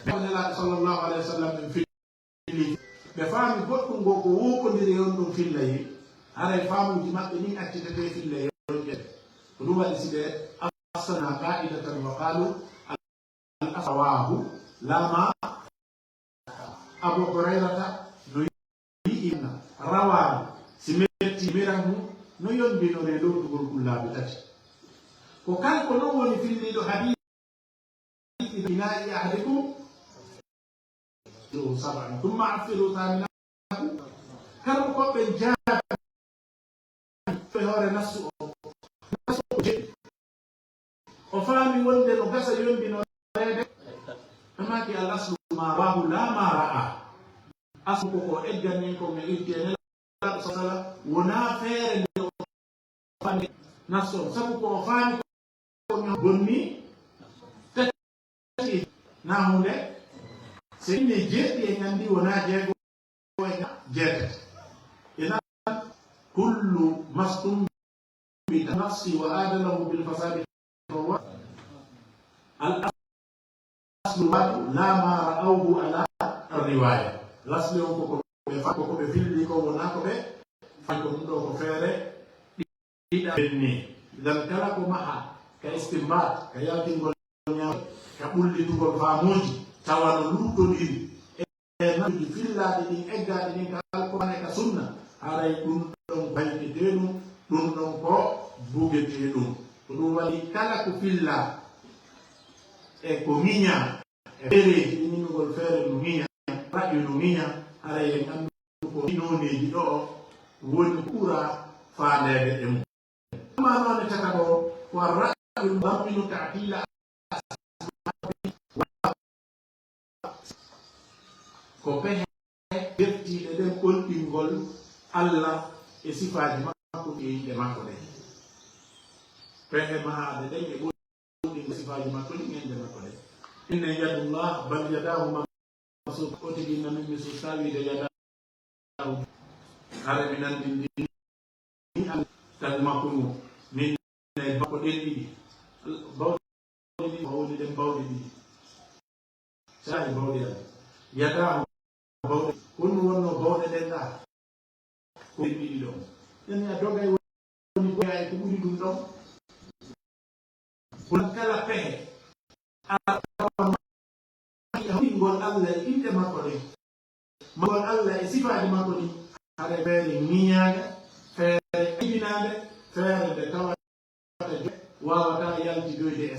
Nelaaɗo sallallahu alayhi wa sallam en filli, ɓe faami goɗɗum ngo ko wookondiri e on ɗum filla yi, haray faamuuji maɓɓe ɗin accitetee filla e on ƴen. Ko ɗum waɗi si ɓe asana qa'idatan wa qaalu al asawaahu laa ma Abu Hurayrata no yi'i na rawaani, si metti miran mu no yondinoree lootugol kullaaɓe tati. Ko kanko non woni filliiɗo hadiisi, "إناء أحدكم" sab'an, "ثم أفطروا ثامنه." Kala ko ɓe jaabi e hoore nassu o, nassu o jeɗɗi. O faami wonde no gasa yonndi no reede. Ɓe maaki, "الأصل ما رواه لا ما رأى." Aslu ko ko egganen ko mi irti e Nelaaɗo sala wonaa feere nde o faami nassu on. Sabu ko o faami ko ñoo bonni tati na huunde. So inni jeeɗi e nganndi wonaa jeego e jeetati. Ina كل ما استنبط بالنص وعادله بالفساد فهو الأصل لا ما رأوه على الرواية. Lasli on koko ɓe fa-, koko ɓe filli ko wona ko ɓe fa-, ko ɗum ɗo ko feere ɗiɗa ɓenni. Idan kala ko maha ka istinbat, ka yaltingol ñaawo, ka ɓullitugol faamuuji, tawa no luutondirii e nafsuuji fillaaɗi ɗin, eggaaɗi ɗin ka Alqur'aana e ka Sunna, haray ɗum ɗon ko baytetee ɗum, ɗum ɗon ko bugetee ɗum. Ko ɗum waɗi kala ko fillaa e ko ŋiñaa, e feereeji ɗi ŋiñugol feere no ŋiña, raƴu no ŋiña, haray en anndu ko ɗi nooneeji ɗo woni ɓura faandeede e mum. Amma noone tataɓo, ko الرأي المتضمن تعطيل أسماء الله. Ko pehe deftiiɗe ɗen ɓolɗingol Allah e sifaaji makko ɗi e inɗe makko ɗen. Pehe mahaaɗe ɗen e ɓolɗingol sifaaji makko ɗin e inɗe makko ɗen. Inna يد الله بل يداه مبسوطتان. O tigi na min mi suusta wiide yadaahu. Hare mi nanndindini an tawi makko ngu. Min e bakko ɗen ɗiɗi. Bawɗe ɗiɗi, ko woni ɗen bawɗe ɗiɗi? Saa'i bawɗe Allah. Yadaahu bawɗe. Honno wonno bawɗe ɗen ɗa? Ko ɗen ɗiɗi ɗon. Yani a dogay woni goya e ko ɓuri ɗum ɗon. Kono kala pehe, a tawan hawtingol Allah e inɗe makko ɗen, mawol Allah e sifaaji makko ɗin, haray feere ŋiñaande, feere aybinaande, feere nde tawata jo-, waawata yaltidoyde e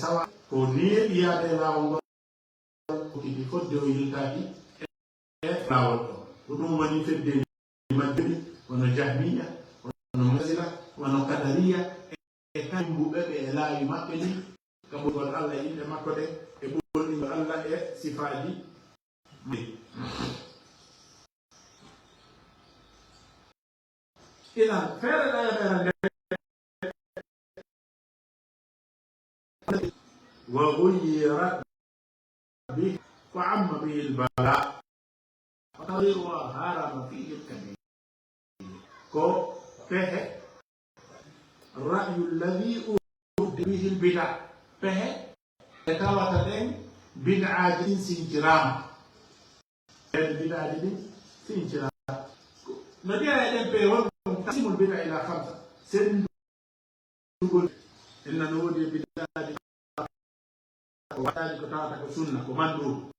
sawa, ko neeɓi yaade e laawol ngol, ko kiti fodde o yiltaaki e laawol ɗo. Ko ɗum woni fedde majjum, wano Jahmiya, wano Mu'tazila, wano Qadariya, e kamɓe ɓe e laawi maɓɓe ɗin, ka ɓolgol Allah e inɗe makko ɗen, e ɓolɗingol Allah e sifaaji ɗin. Idan, feere ɗaya feere nde وغيرت به فعم به البلاء وتغييرها هرم فيه الكبير. Ko pehe, رأي الذي أرد به البدع. Pehe ɗe tawata ɗen bid'aaji ɗin sinciraama. Ɓen bid'aaji ɗin sinciraama. No jeyaa e ɗen pehe, won تقسيم البدع إلى خمسة. Sen Ɗum en nana woodi e bid'aaji ko waɗaani ko tawata ko sunna, ko manduubu.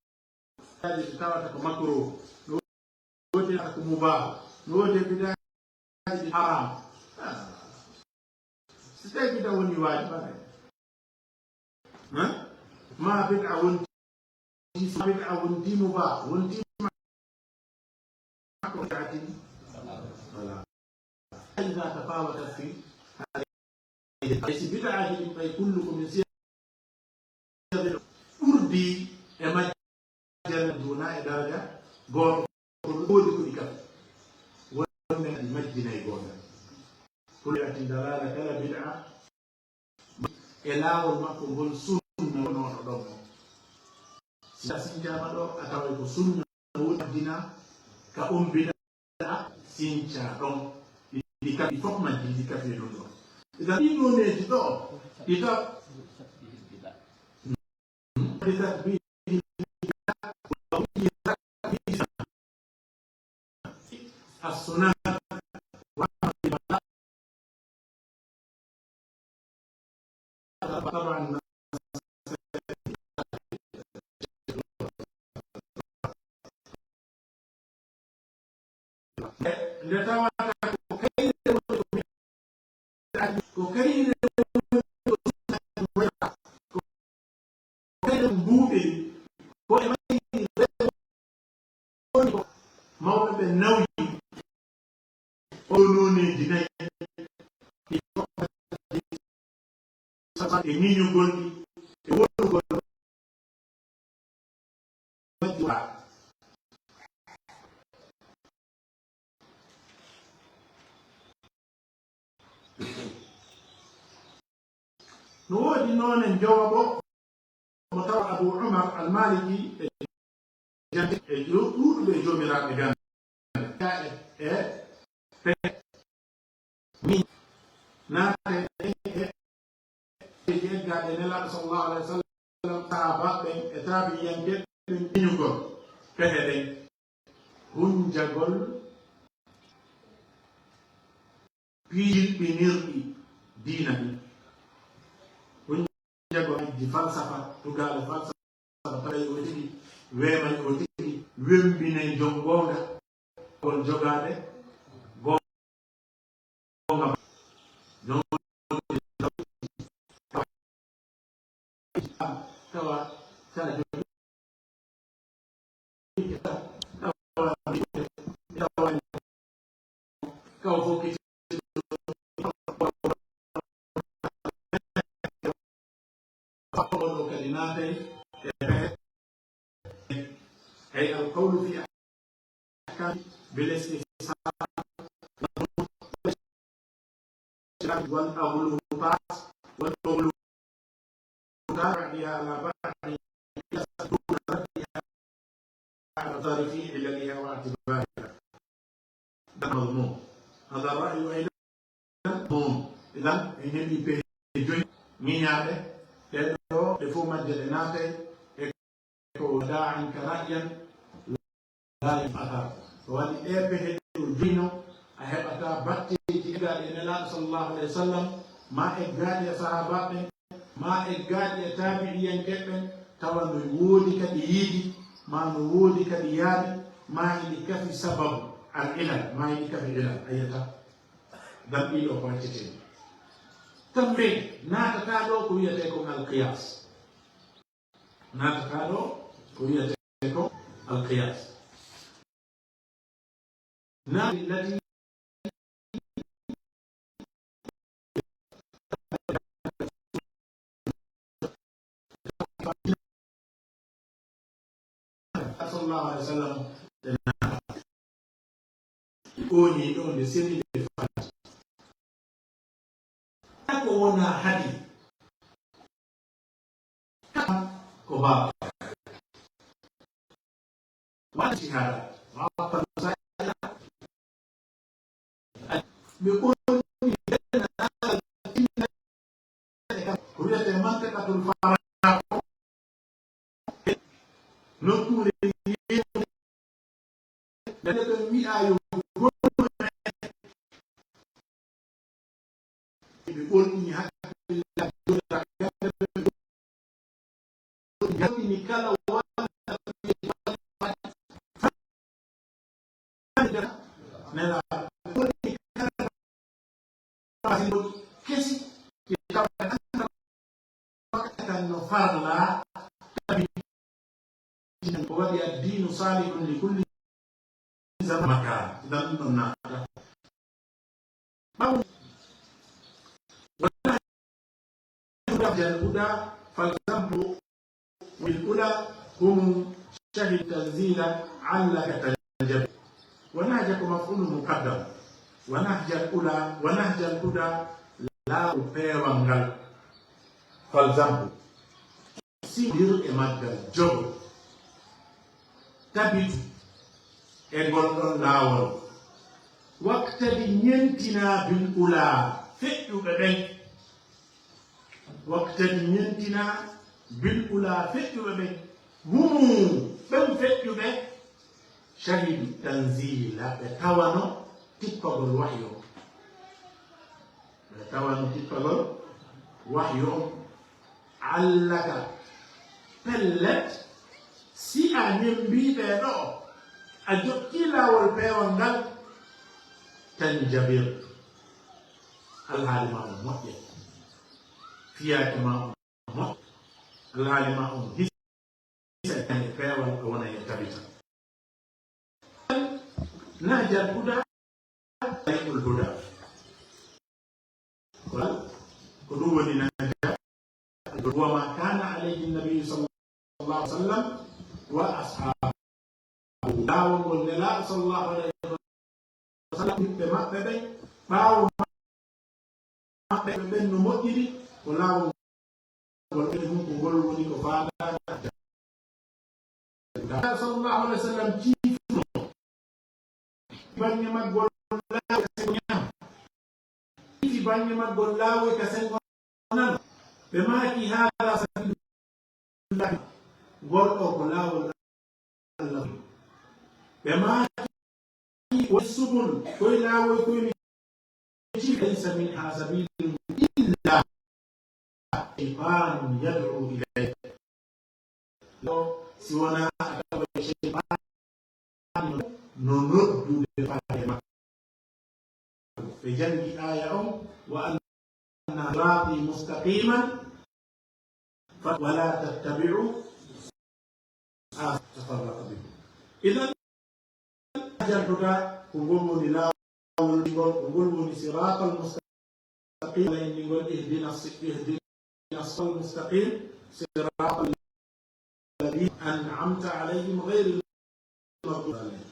Bid'aaji ko tawata ko makruuhu. No woodi ko mubaahu. No woodi bid'aaji haram. Ah. Si tawi bid'a woni waajibaare. Hein? Ma bid'a wonti, bid'a wonti mubaahu, wonti ma-, ko bid'atin. Voilà. Iza tafawata fi, hay si bid'aaji ɗin ɓay kullu ko min siyar ɓurdi e majji. Janna duna e daraja gooto, ko ɗum woodi ko ɗi kafi. Wonde ɗi majjinay gooto. Kullu bid'atin dalala, kala bid'a e laawol makko ngol sunna wonooɗo ɗon. Si a sincaama ɗo, a taway ko sunna woni addina ka on bid'a sinca ɗon. Ɗi kafi fof majji, ɗi kafi e ɗum ɗon. Idan ɗi nooneeji ɗo, ɗi taw السنن. طبعا. Nde tawata ko kayre woni ko bid'aaji, ko kayre woni ɓe nawyi oo nooneeji nayi, ɗi e ŋiñugol ɗi, e wonugol majji. No woodi noone njowaɓo mo tawa Abu Umar Al-Maliki e jande e ɗuuɗuɓe joomiraaɓe ganda e e mi naate e e eggaaɓe Nelaaɗo sallallahu alaihi wasallam, sahaabaaɓe e taabi'iyanke ɓen, ɓiñugol pehe ɗen, hunjagol piilɓinirɗi diina ɗin. Hunjagol majji falsafa, tugaale falsafa, tawi o tigi weemay, o tigi wembinay jon goonga, kon jogaade goonga. Jon tawa sa jogi Oɗo kadi naatay e pehe. Ay alqawlu fi ahkam bil istihsan wal aghlutat wal aghlutat ba'diha ala ba'di ala tarifi ilaliha wa atibariha. Al mazmum. Hada ra'yu aydan mazmum. Idan en heɓi pehe joyi ŋiñaaɗe. Ɗe ɗo ɗe fof majje ɗe naatay e ko da'an ka ra'yan la yuf'athar. Ko waɗi ɗe pehe ɗo joyi no a heɓata batteeji eggaaɗi e Nelaaɗo sallallahu alaihi wasallam, ma eggaaɗi e sahaabaaɓe ɓen, ma eggaaɗi e taabi'iyankeeɓe ɓen, tawa no woodi ka ɗi yiidi, ma no woodi ka ɗi yaadi, ma hiɗi kafi sababu al ilal, ma hiɗi kafi ilal, a yiyata. Dan ɗiɗo ko accetee. Tambe naatataa ɗo ko wiyetee kon al qiyas. Naatataa ɗo ko wiyetee kon al qiyas. Na illati sallallahu alaihi wasallam. Oni ɗo nde seni nde fati. Ko wona hadi. Ko baaba. Wala shahada. Wa ɓe ɓorni ko wiyetee mantikatul fara. Nokkuure yeeso. Nde ɓe wi'a yo gonnu ɓe ɓorni hakkillaaji jooɗata. Jaltini kala walla nela ɓorni kala kesi. Kan no farla tabi ko waɗi addiinu saalihun li kulli zaman makan. Idan ɗum ɗon naata. Ɓawo wala huda jal huda, fal zambu bil ula hum shahid tanzila allaka tanjabi. Wa nahja ko maf'ulun muqaddam. Wa nahjal ula, wa nahjal huda, laawol peewal ngal. Fal zambu. Siwdir e maggal, jogo, tabitu e ngol ɗon laawol. Waktadi, ñentinaa, bil ulaa, feƴƴuɓe ɓen. Waktadi, ñentinaa, bil ulaa, feƴƴuɓe ɓen. Humu, ɓen feƴƴuɓe, shahidu tanzila, ɓe tawano tippagol wahyu on. Ɓe tawano tippagol wahyu on. Allaka, pellet, si a ñemmbii ɓee ɗoo, a jokkii laawol peewal ngal, tanjabir, alhaali maa on moƴƴay, fiyaake maa on moƴƴa, alhaali maa on hisa, e peewal a wona e tabita. Nahjal Huda, Tariqul Huda. Ko ɗum woni Nahjal Huda. Wa ma kana alayhi Nabi sallallahu alayhi wa sallam wa ashabu. Laawol ngol Nelaaɗo sallallahu alayhi wa sallam, ɓiɓɓe maɓɓe ɓen, ɓaawo maɓɓe ɓen no moƴƴiri, ko laawol ngol ɓe ɗum ko ngol woni ko faandaade. Nelaaɗo sallallahu alayhi wa sallam ciifuno bannge maggol laawi ka sengo ñaamo, ciifi bannge maggol laawi ka sengo nano. Ɓe maaki, "Haadaa sabiilullahi, ngol ɗoo ko laawol Allah." Ɓe maaki, "Wa subul, koye laawol koye mi ciifi, laysa minhaa sabiilun illaa shaytaanun yad'uu ilayhi." Ɗo, si wonaa a tawa shaytaani no noddude faade makko. Ɓe janngi aaya on, "Wa anna siraatii mustaqiiman, fa-, wa laa tattabi'uu, fa tafarraqa bikum." Idan, Nahjal Huda, ko ngol woni laawol ngol, ko ngol woni siraatal mustaqim, wala inni ngol ihdina si-, ihdina siraatal mustaqim, siraatal ladina an'amta alayhim ghayril maghdubi alayhim.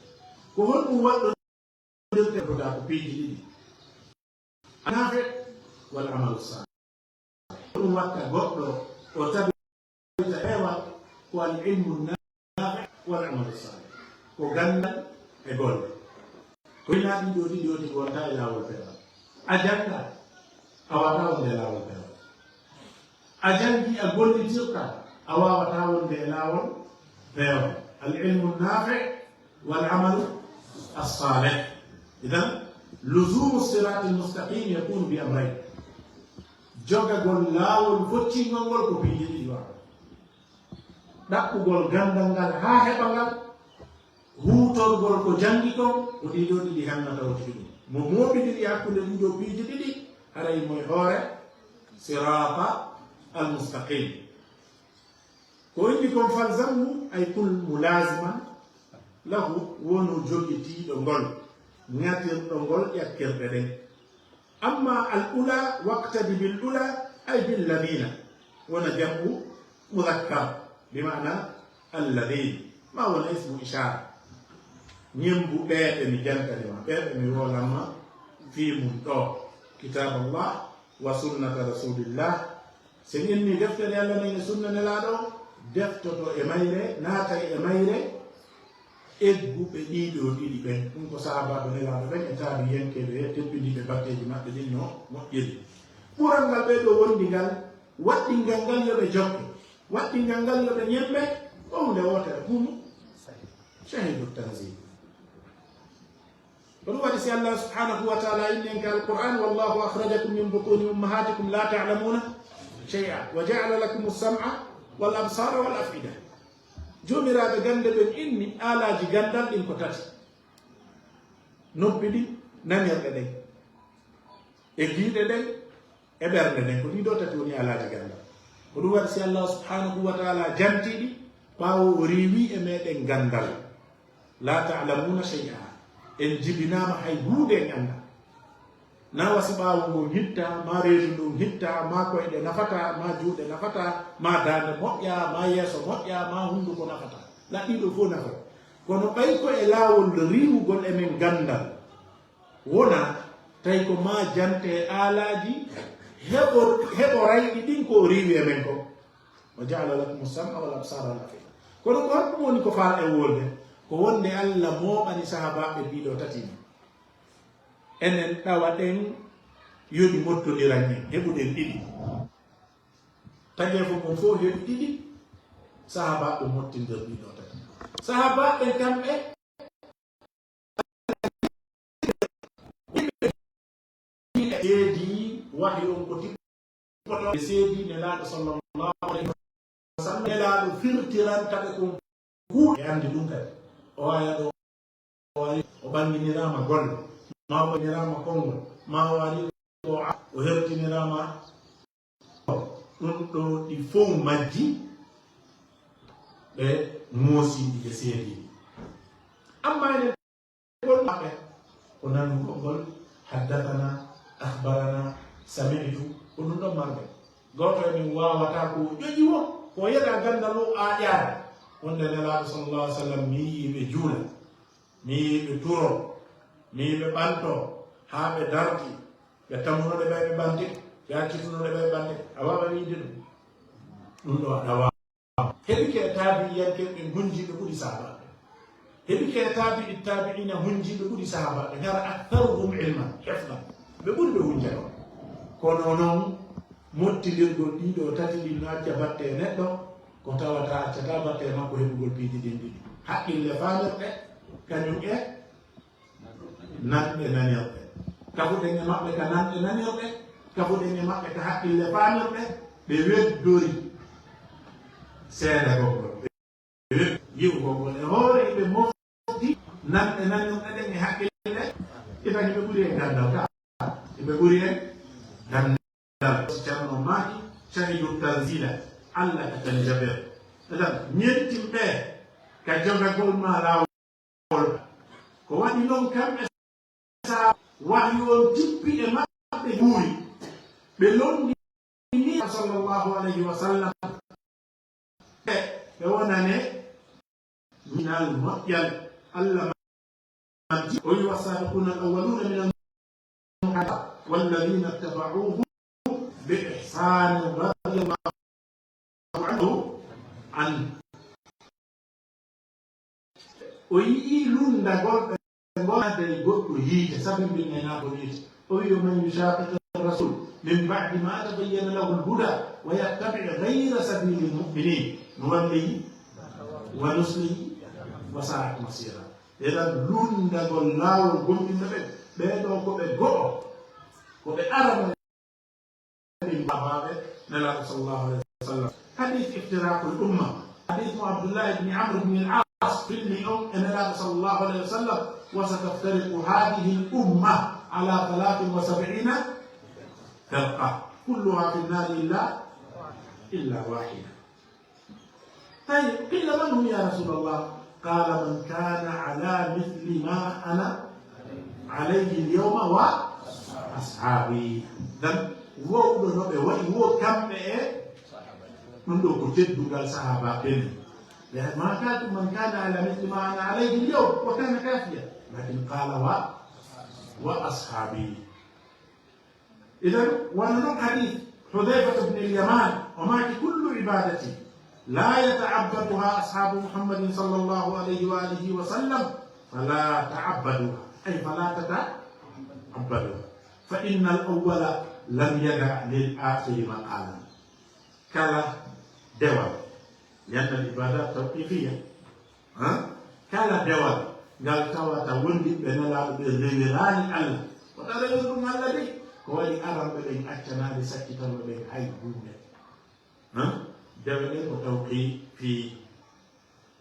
Ko honɗum waɗɗondirte Huda? Ko piiji ɗiɗi. Nafi' wal amalu salih. Ɗum watta goɗɗo o tabita peewal ko al ilmu nafi' wal amalu salih. Ko ganndal e golle. Ko hinaa ɗiɗo ɗiɗi o tigi wonta e laawol peewal. A jannga, a waawataa wonde e laawol peewal. A janngi, a gollitirta, a waawataa wonde e laawol peewal. Al ilmu nafi' wal amalu as-salih. Idan, luzumu siratil mustaqim yakunu bi amrayn. Jogagol laawol foccingol ngol ko piiji ɗiɗi waɗa. Ɗaɓɓugol ganndal ngal haa heɓa ngal, huutorgol ko janngi kon, ko ɗii ɗoo ɗiɗi hannata o tigi ɗum. Mo mooɓindiri hakkunde ɗii ɗoo piiji ɗiɗi, haray mo e hoore sirata al mustaqim. Ko inni kon, "Falzamhu", ay kun mulaziman lahu, wonu jogitiiɗo ngol, ŋatirɗo ngol ƴakkirɗe ɗen. Amma al ula, waqtadi bil ula, ay bil ladina, wona jam'u mudakkar, bi ma'na alladhin, ma wona ismu ishara. Ñembu ɓee ɓe mi jantani ma, ɓee ɓe mi woolan ma fii mun ɗoo, kitab Allah wa sunnata rasulillah. Sen inni deftere Allah nden e sunna Nelaaɗo, deftoto e mayre, naatay e mayre egguɓe ɗii ɗoo ɗiɗi ɓen. Ɗum ko sahaabaaɓe Nelaaɗo ɓen e taabiyenkeeɓe, teppindiiɓe batteeji maɓɓe ɗin no moƴƴiri. Ɓural ngal ɓee ɗoo wondi ngal, waɗɗingal ngal yo ɓe jokke, waɗɗingal ngal yo ɓe ñemme, ko huunde wootere, hum shahidu tanzil. Ko ɗum waɗi si Allah subhanahu wa ta'ala inni en ka Alqur'an, "Wallahu akhrajakum min butuni ummahatikum la ta'lamuna shay'a, wa ja'ala lakum as-sam'a wal absara wal af'ida." Joomiraaɓe gannde ɓen inni aalaaji ganndal ɗin ko tati. Noppi ɗin, nanirɗe ɗen, e giiɗe ɗen, e ɓernde nden, ko ɗii ɗoo tati woni aalaaji ganndal. Ko ɗum waɗi si Allah subhanahu wa ta'ala jantii ɗi, ɓaawo o riiwii e meɗen ganndal. La ta'lamuna shay'a. En jibinaama hay huunde en anndaa. Na wasi ɓaawo ngon hitta, ma reedu ndun hitta, ma koyɗe nafata, ma juuɗe nafata, ma daande moƴƴa, ma yeeso moƴƴa, ma hunnduko nafata. Na ɗii ɗoo fof nafata. Kono ɓay ko e laawol riiwugol e men ganndal, wona tawi ko ma jante aalaaji heɓo-, heɓorayɗi ɗin ko o riiwi e men kon. "Wa ja'ala lakum as-sam'a wal absara wal af'ida." Kono ko honɗum woni ko faal e wolde? Ko wonde Allah mooɓani sahaabaaɓe ɗii ɗoo tati ni. Enen ɗawa ɗen yo ɗi mottondiran en, heɓuɗen ɗiɗi. Tageefo ngon fof heɓi ɗiɗi, sahaabaaɓe mottindir ɗii ɗoo tati. Sahaabaaɓe kamɓe seedi wahyu on ko tippoto, ɓe seedi Nelaaɗo sallallahu alayhi wa sallam. Nelaaɗo firtiranta ɓe kon kuuɗe, ɓe anndi ɗum kadi. O aya ɗo, o ari, o ɓannginiraama golle, ma o ɓannginiraama konngol, ma o ari, o a-, o hertiniraama. Ɗum ɗo ɗi fow majji, ɓe moosii ɗi, ɓe seedii. Amma enen Ngol maɓɓe ko nanugol ngol, haddathana, akhbarana, sami'tu, ko ɗum ɗon marɓe. Gooto e men waawataa ko o ƴoƴi wo, ko o yeɗa ganndal o aaƴaade. Wonde Nelaaɗo sallallahu alaihi wasallam mi yii ɓe juula, mi yii ɓe turo, mi yii ɓe ɓanto, haa ɓe darti, ɓe tamuno ɗe ɓay ɓe ɓanti, ɓe accituno ɗe ɓay ɓanti. A waawa wiide ɗum? Ɗum ɗo aɗa waawa. Heɓike e taabi'iyankeeɓe ɓe ngunji ɓe ɓuri sahaabaaɓe. Heɓike e taabi'i taabi'iina hunji ɓe ɓuri sahaabaaɓe. Ngara aktharuhum ilman, hifzan. Ɓe ɓuri ɓe hunja ɗon. Kono noon, mottindirgol ɗiɗo tati ɗin no acca batte e neɗɗo, ko tawata accata batte e makko heɓugol piiji ɗin ɗiɗi. Haqqille faamirɗe, kañum e nanɗe nanirɗe. Kafuɗen e maɓɓe ka nanɗe nanirɗe, kafuɗen e maɓɓe ka haqqille faamirɗe, ɓe weddori seede gongol. Ɓe wed-, yi'ugol ngol e hoore, ɓe mofti nanɗe nanirɗe ɗen e haqqille, itani ɓe ɓuri en ganndal ka, ɓe ɓuri en ganndal. Ceerno maaki, "Shahidu tanzila, Allah ka tan jaɓere." Ɗaɗal, ñentin ɓe ka jogagol ma laawol. Ko waɗi noon kamɓe, sa wahyu on tippi e maɓɓe ɓuuri. Ɓe londi ni sallallahu alayhi wa sallam. Ɓe, ɓe wonane minal moƴƴal Allah majji. O wi, "Wassabiquna al-awwaluna minal muhajirin walladhina ittaba'uhum bi ihsanin radiyallahu anhu, anhu." O yi'i lundagol ɓe ngol adda e goɗɗo yiite, sabi mbinneenaako yiite. O wi'i, "ومن يشاقق الرسول من بعد ما تبين له الهدى ويتبع غير سبيل المؤمنين نوله ونصله وساءت مصيرا." Eɗen lundagol laawol gomɗinɓe ɓen, ɓee ɗoo ko ɓe go'o, ko ɓe arano. Sahaabaaɓe Nelaaɗo sallallahu alayhi wa sallam. Hadith iftiraqul umma. Hadith mo Abdullah ibn Amr ibn al-As filmi on e Nelaaɗo sallallahu alayhi wa sallam, "وستفترق هذه الأمة على ثلاث وسبعين فرقة كلها في النار إلا، إلا واحدة." طيب، قيل: "من هم يا رسول الله؟" قال: "من كان على مثل ما أنا عليه اليوم وأصحابي." Dan, wo ɗo no ɓe waɗi, wo kamɓe e ɗum ɗo ko teddungal sahaaba ɓen. ما كان، "من كان على مثل ما أنا عليه اليوم وكان كافيا." لكن قال: "و، وأصحابي." Idan, wano non hadith Hudhayfata ibn al-Yaman, o maaki, "كل عبادة لا يتعبدها أصحاب محمد صلى الله عليه وآله وسلم فلا تعبدوها، أي فلا تتعبدوها، فإن الأول لم يدع للآخر مقالا." Kala dewal, لأن العبادات توقيفية. Ha? Kala dewal ngal tawata wondiɓɓe Nelaaɗo ɓen rewiraani Allah, wota rewir ɗum Allah dey. Ko waɗi aranɓe ɓen accanaade saccitanɓe ɓen hay huunde. Ha? Dewe ɗen ko tawqifi.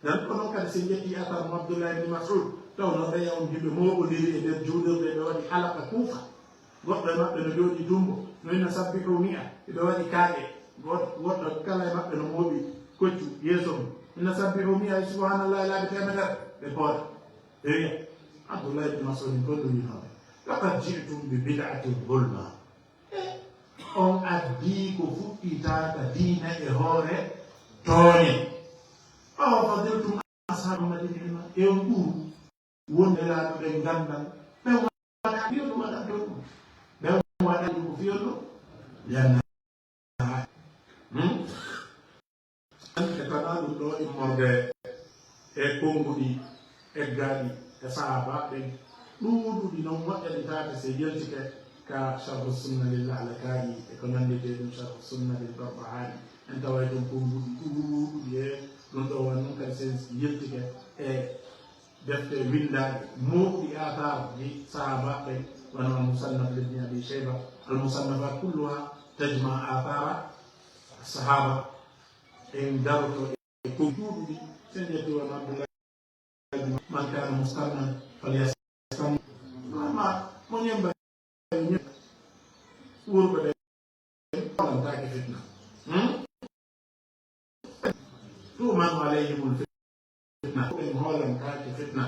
Dan ko non kadi, si en ƴetti athar mo Abdullah ibn Mas'ud, tawnoo ɓeya on hiɓe mooɓondiri e nder juulirde, ɓe waɗi halaka kuufa. Goɗɗo e maɓɓe no jooɗii dummbo, no inna "Sabbihu mi'a", hiɓe waɗi kaaƴe. Goɗ-, goɗɗo kala e maɓɓe no mooɓi koccu yeeso mum. Inna "Sabbihu mi'a", e "Subhanallahi" laabi teemedere, ɓe poora. Ɓe wi'a, Abdullah ibn Mas'ud ko ɗum winooɓe, "Laqad ji'tum bi bid'atin zulma." E, on addii ko fuɗɗitaaka diina e hoore tooñe. "Aw fadiltum ashab Muhammadin ilma", e on ɓuru wonde laaɓa ɓen ganndal. Ɓen waɗa fiyo ɗum waɗa ɗum. Ɓen waɗa ɗum ko fiyo ɗum. Yanna. Hmm? E tanaa ɗum ɗo immorde e konnguɗi eggaaɗi e sahaabaaɓe ɓen, ɗuuɗuɗi non moƴƴanitaake si yaltike ka Sharhu Sunna lil Lalaka'i e ko nanndetee ɗum, Sharhu Sunna lil Barbahari. En taway ɗon konnguɗi ɗuuɗuɗi e ɗum ɗo, wano non kadi si en yaltike e defte winndaaɗe mawɗi athar ɗi sahaabaaɓe ɓen, wano Al-Musannaf li Ibn Abi Shayba, al-musannafat kulluha tajma athara sahaba. En daroto e ko duuɗuɗi, sen ƴetti wano Abdullahi, "Man kana mustannan falyastan." Amma mo ñemba wuurɓe ɓe hoolantaake fitna. Hmm? Tu'manu alayhimul fitna. Ɓe hoolantaake fitna.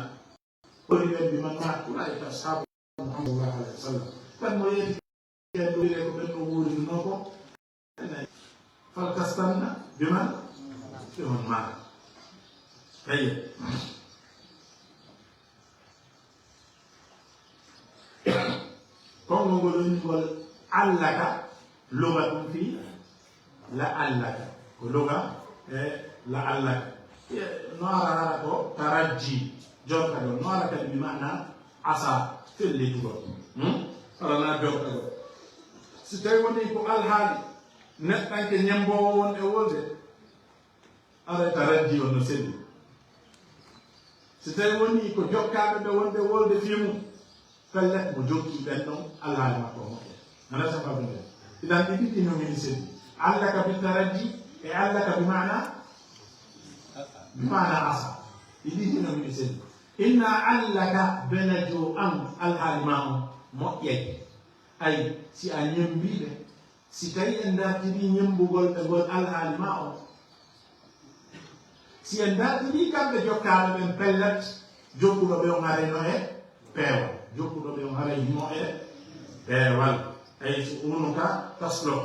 Holi ɓen bi man maata, ulaa'ika ashaabu Muhammad sallallahu alayhi wa sallam. Ɓen mo yeeti ɓen ɗo wile ko ɓen ɗo wuurinoo ko. Fal tastanna bi man bi man maata. Ayya. Konngol ngol woni ngol allaka, luga ɗum fii la'allaka. Ko luga e la'allaka. E, no ara hara ko tarajji, jortagol. No ara kadi bi maana asa, fellitugol. Hmm? Ara na jortagol. Si tawi woni ko alhaali neɗɗanke ñemboowo won e wolde, ara tarajji on no selli. Si tawi woni ko jokkaaɓe ɓe wonde wolde fii mum, pellet mo jokki ɓen ɗon, alhaali makko o moƴƴa. Ana sa faamde? Idan ɗi ɗiɗi no mini selli. Allaka bi tarajji e allaka bi maana, bi maana asa. Ɗi ɗiɗi no mini selli. Inna allaka belajo an alhaali ma on moƴƴay. Ay, si a ñembii ɓe, si tawi en dartirii ñemmbugol ɓe ngol alhaali ma on, si en dartirii kamɓe jokkaaɓe ɓen pellet, jokkuɗo ɓe on haray no e peewal. Jokkuɗo ɓe on haray himo e peewal. Ay, so unuka taslo.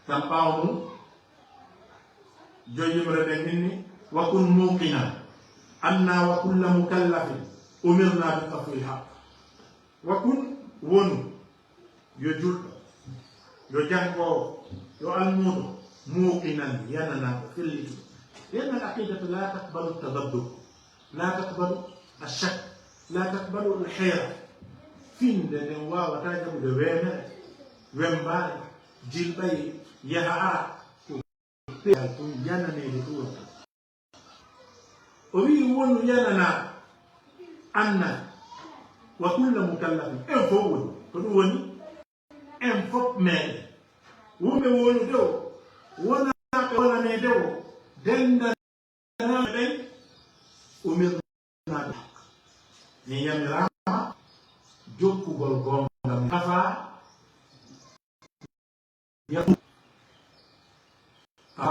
Tan ɓaawo mum, joyimre ɓen inni, wa kun muqinan anna wa kulla mukallafin umirna bi qat'il haqq. Wa kun, wonu, yo julɗo, yo janngoowo, yo almuudo, muqinan, yananaaɗo, fellituɗo. Lianna al aqidata la taqbalu tadabbur, la taqbalu ashak, la taqbalu alhayra. Finde nden waawataa jaɓude weemere, wembaare, jilɓay, yaha ara. Ko peyal tun yananeede ɗum wonta. O wi'i wonu yananaa anna wa kulla mukallafin. En fof woni. Ko ɗum woni? En fof meeɗen. Wonɓe wonude o, wonaa ɓe wonaneede o, denndanaaɓe ɓen, umirnaa bil haqq. Min yamiraama jokkugol goonga, min kafa yakfu, a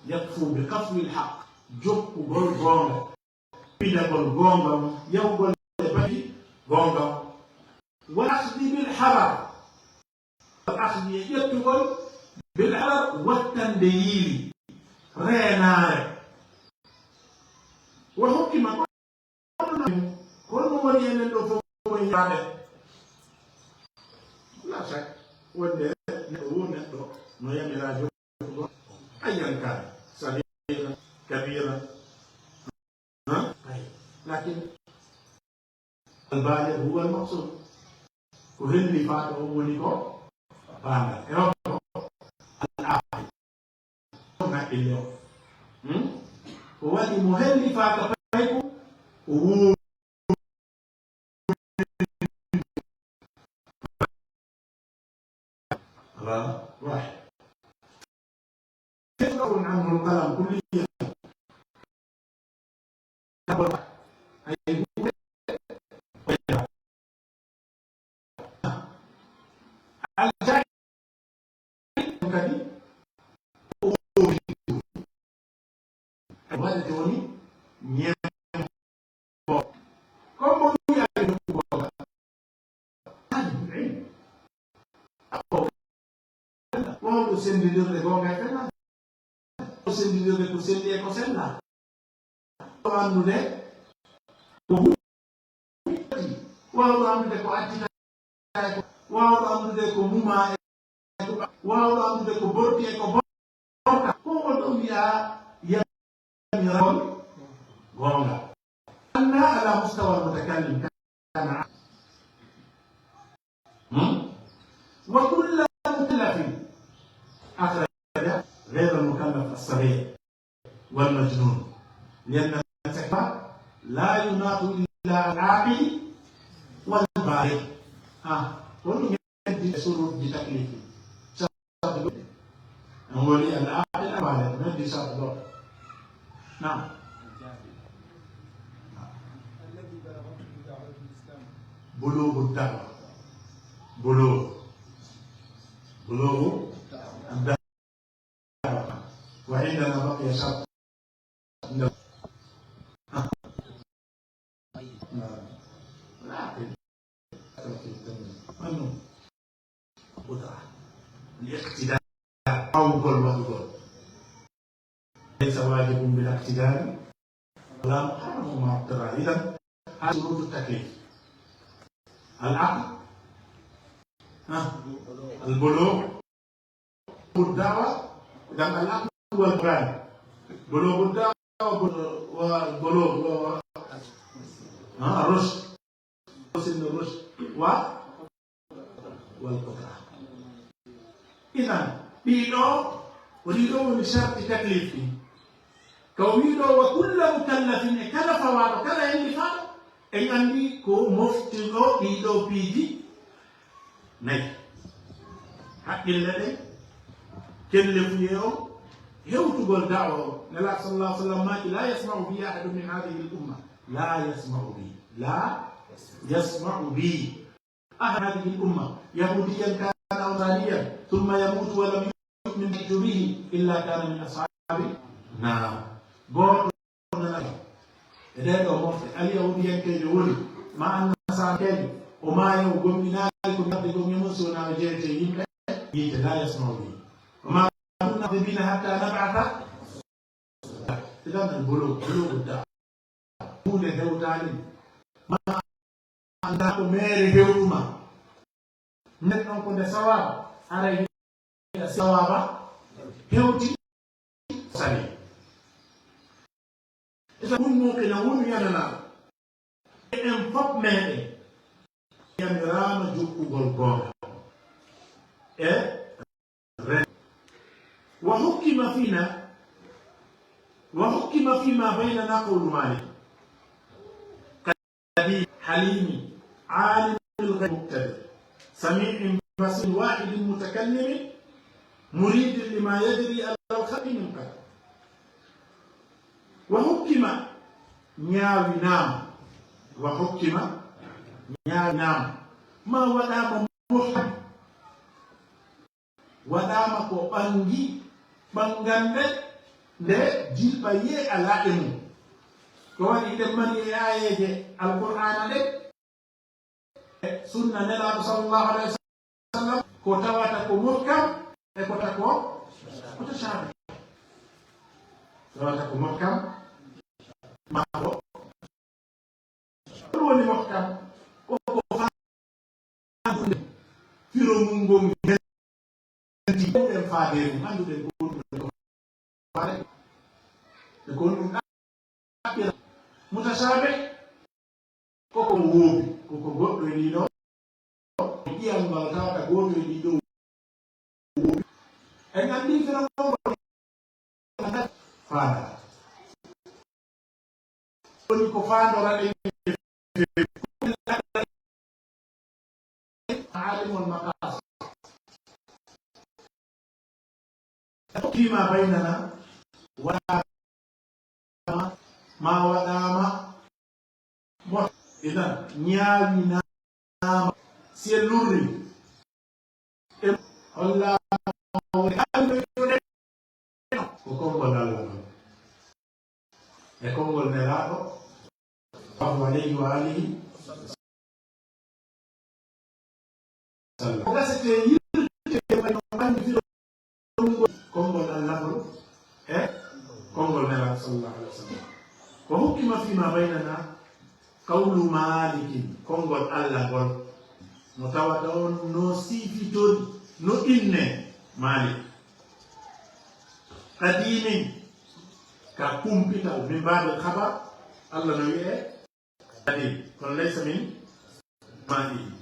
yakfu bi qat'il haqq, jokkugol goonga, pidagol goonga, yahugol e bati goonga. Wal akhdi bil hadar, wal akhdi e ƴettugol, bil hadar, wattande yiili, reenaare. Wa hukkima Kono woni enen ɗo fof ko yimɓe. La shak, wonde neɗɗo wo neɗɗo no yamira jogo ayyan kan, sagira, kabira. Ha? Ay, lakin al baligh huwa al maqsud. Ko helli faaɗo on woni ko baangal. E on ko al aqil. Haqqille o. Hmm? Ko waɗi mo helli faaka payko, o wuuri. Ala wahid. Tefɗo on annol kalam kulliya. Ay, Aljaahil kadi ko woowii ɗum. Waɗde woni ñeembo. Comme mo wiyaani ɗum goonga. Ahlul ilm. Waawɗo senndindirde goonga e fennaange. Waawɗo senndindirde ko selli e ko sellaa. Waawɗo anndude ko huɗi, waawɗo anndude ko accita e ko, waawɗo anndude ko muma e ko, waawɗo anndude ko borti e ko borta. Ko on ɗon wiyaa yamiral goonga. Anna ala mustawa al mutakallim. Hmm? وكل مكلف أخرج غير المكلف الصغير والمجنون، لأن التكليف لا يناط إلا على العاقل والبالغ. Ah, ko ɗum heddi e surut di taklifi. Sabu ɗum. En woni al aqil al baligh, men di sabu ɗo. Naam. Bulugu da'wa. Bulugu. Bulugu da'wa. Wa indana baqiya shart. Qudra. Al-iqtidaa, waawugol waɗugol. Laysa waajibun bil iqtidaa, wala muharramun ma'a iqtidaa. Idan, haa shuruutu taklif. Al-aql, ha, al-buluugh, da'wa, idan al-aql wal burhaan. Buluugh da'wa, buluugh, wa, buluugh, wa, wa, ha, rushd. Sinnu rushd wa, wal qudra. Idan, ɗiɗo, ko ɗiɗo woni sharti taklif ɗin. Ka o wiɗo, wa kulla mukallafin, e kala fawaaɗo, kala hellifaaɗo, en anndi ko moftirɗo ɗiɗo piiji nayi. Haqqille ɗen, kellefuyee on, hewtugol da'wa on. Nelaaɗo sallallahu alaihi wasallam maaki, la yasma'u bi ahadun min hadhihi al-umma. La yasma'u bi. La yasma'u bi. Ahad hadhihi al-umma, yahudiyan kana aw nasraniyan, thumma yamutu wa lam yu'min bi, illa kana min ashabi nar. Gooto nanata e ɗee ɗoo mofte, ali yahudiyankeejo woni, ma annasarankeejo, o maaya o gomɗinaali ko ngarde gom e mum, si wonaa o jeeyete yimɓe yiite, la yasma'u bi. Wa ma kunna mu'adhdhibina hatta nab'atha. Idan al-buluugh, buluugh da. Huunde hewtaani ma. Annda ko meere hewtuma. Nden ɗon ko nde sawaaba, aray hiɗa sawaaba hewti sali. Ita ɗum mo ke na wonu yanana. En fof meɗen yamiraama jokkugol goonga. E وحكم فينا، وحكم فيما بيننا قول مالك، قديم، حليم، عالم الغيب مقتدر، سميع بصير واحد متكلم، مريد لما يجري على الخلق من قدر. وحكم، ñaawinaama. وحكم، ñaawinaama. Ma waɗaama muhkam. Waɗaama ko ɓanngi, ɓanngannde nde jilɓa yi'e alaa e mum. Ko waɗi hiɗen mari e aayeeje Alqur'aana ɗen, e sunna Nelaaɗo sallallahu alayhi wa sallam, ko tawata ko muhkam e ko ta-, ko mutashaabih. Tawata ko muhkam, ma ko Ɗum woni muhkam, ko ko faandude firo mum ngol, henti en faade mum, annduɗen ko ɗum ɗo faade. E ko ɗum ɗaɓɓira. Mutashaabih, ko ko woowi, ko ko goɗɗo e ɗiɗo, ƴiyan ngal tawata gooto e ɗiɗo. En anndi Firawna faanda. Woni ko faandora ɗen. Alimul maqasid. Fima baynana, waɗaama, ma waɗaama, mo, idan, ñaawinaama, si en lurri, e hollaama woni anndude ko konngol Allah non. E konngol Nelaaɗo, sallallahu alayhi wa alihi wa sallam. Ko gasete yirde e wayno ɓanndi firo konngol, konngol Allah ngol e konngol Nelaaɗo sallallahu alayhi wa sallam. Ko hukkima fima baynana qawlu Malikin, konngol Allah ngol. Mo tawata on no sifitori, no inne Malik. Qadimin, ka kumpital, min babil khabar, Allah no wi'e qadim, kono laysa min asma'ihi.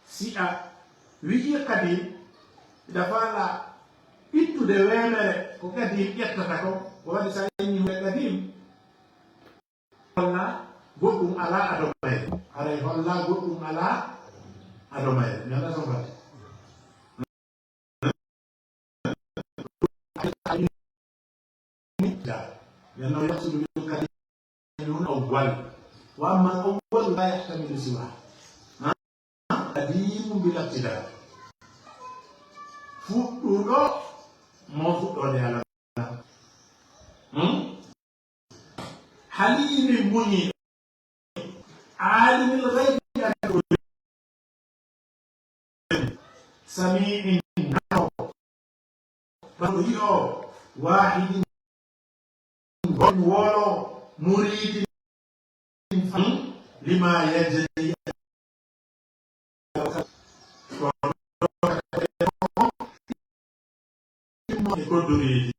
Si a wi'i qadim, ida faala ittude wemere, ko qadim ƴettata ko, ko waɗi sa inni huɗe qadim, holla goɗɗum alaa ado mayre. Haray holla goɗɗum alaa ado mayre. Mi anndaa so fati. لأنه يقصد بالقديم هنا أول، وأما الأول لا يحتمل سواه. ها؟ قديم بلا ابتداء. Fuɗɗuɗo mo fuɗɗoode alaa. Hmm? Haliimin muñi. Aalimil gaybi, سميع, nano, ɓaŋɗo, yi'o, واحد, gon, wolo, مريد, لما يجري, e koddoreeji.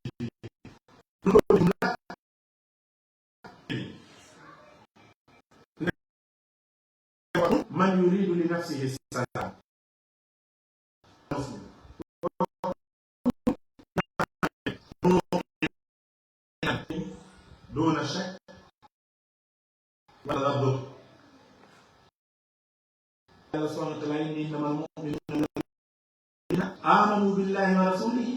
من يريد لنفسه السلام. مسلم. دون شك ولا تردد. Allah subhanahu wa ta'ala inni, إنما المؤمنون الذين آمنوا بالله ورسوله.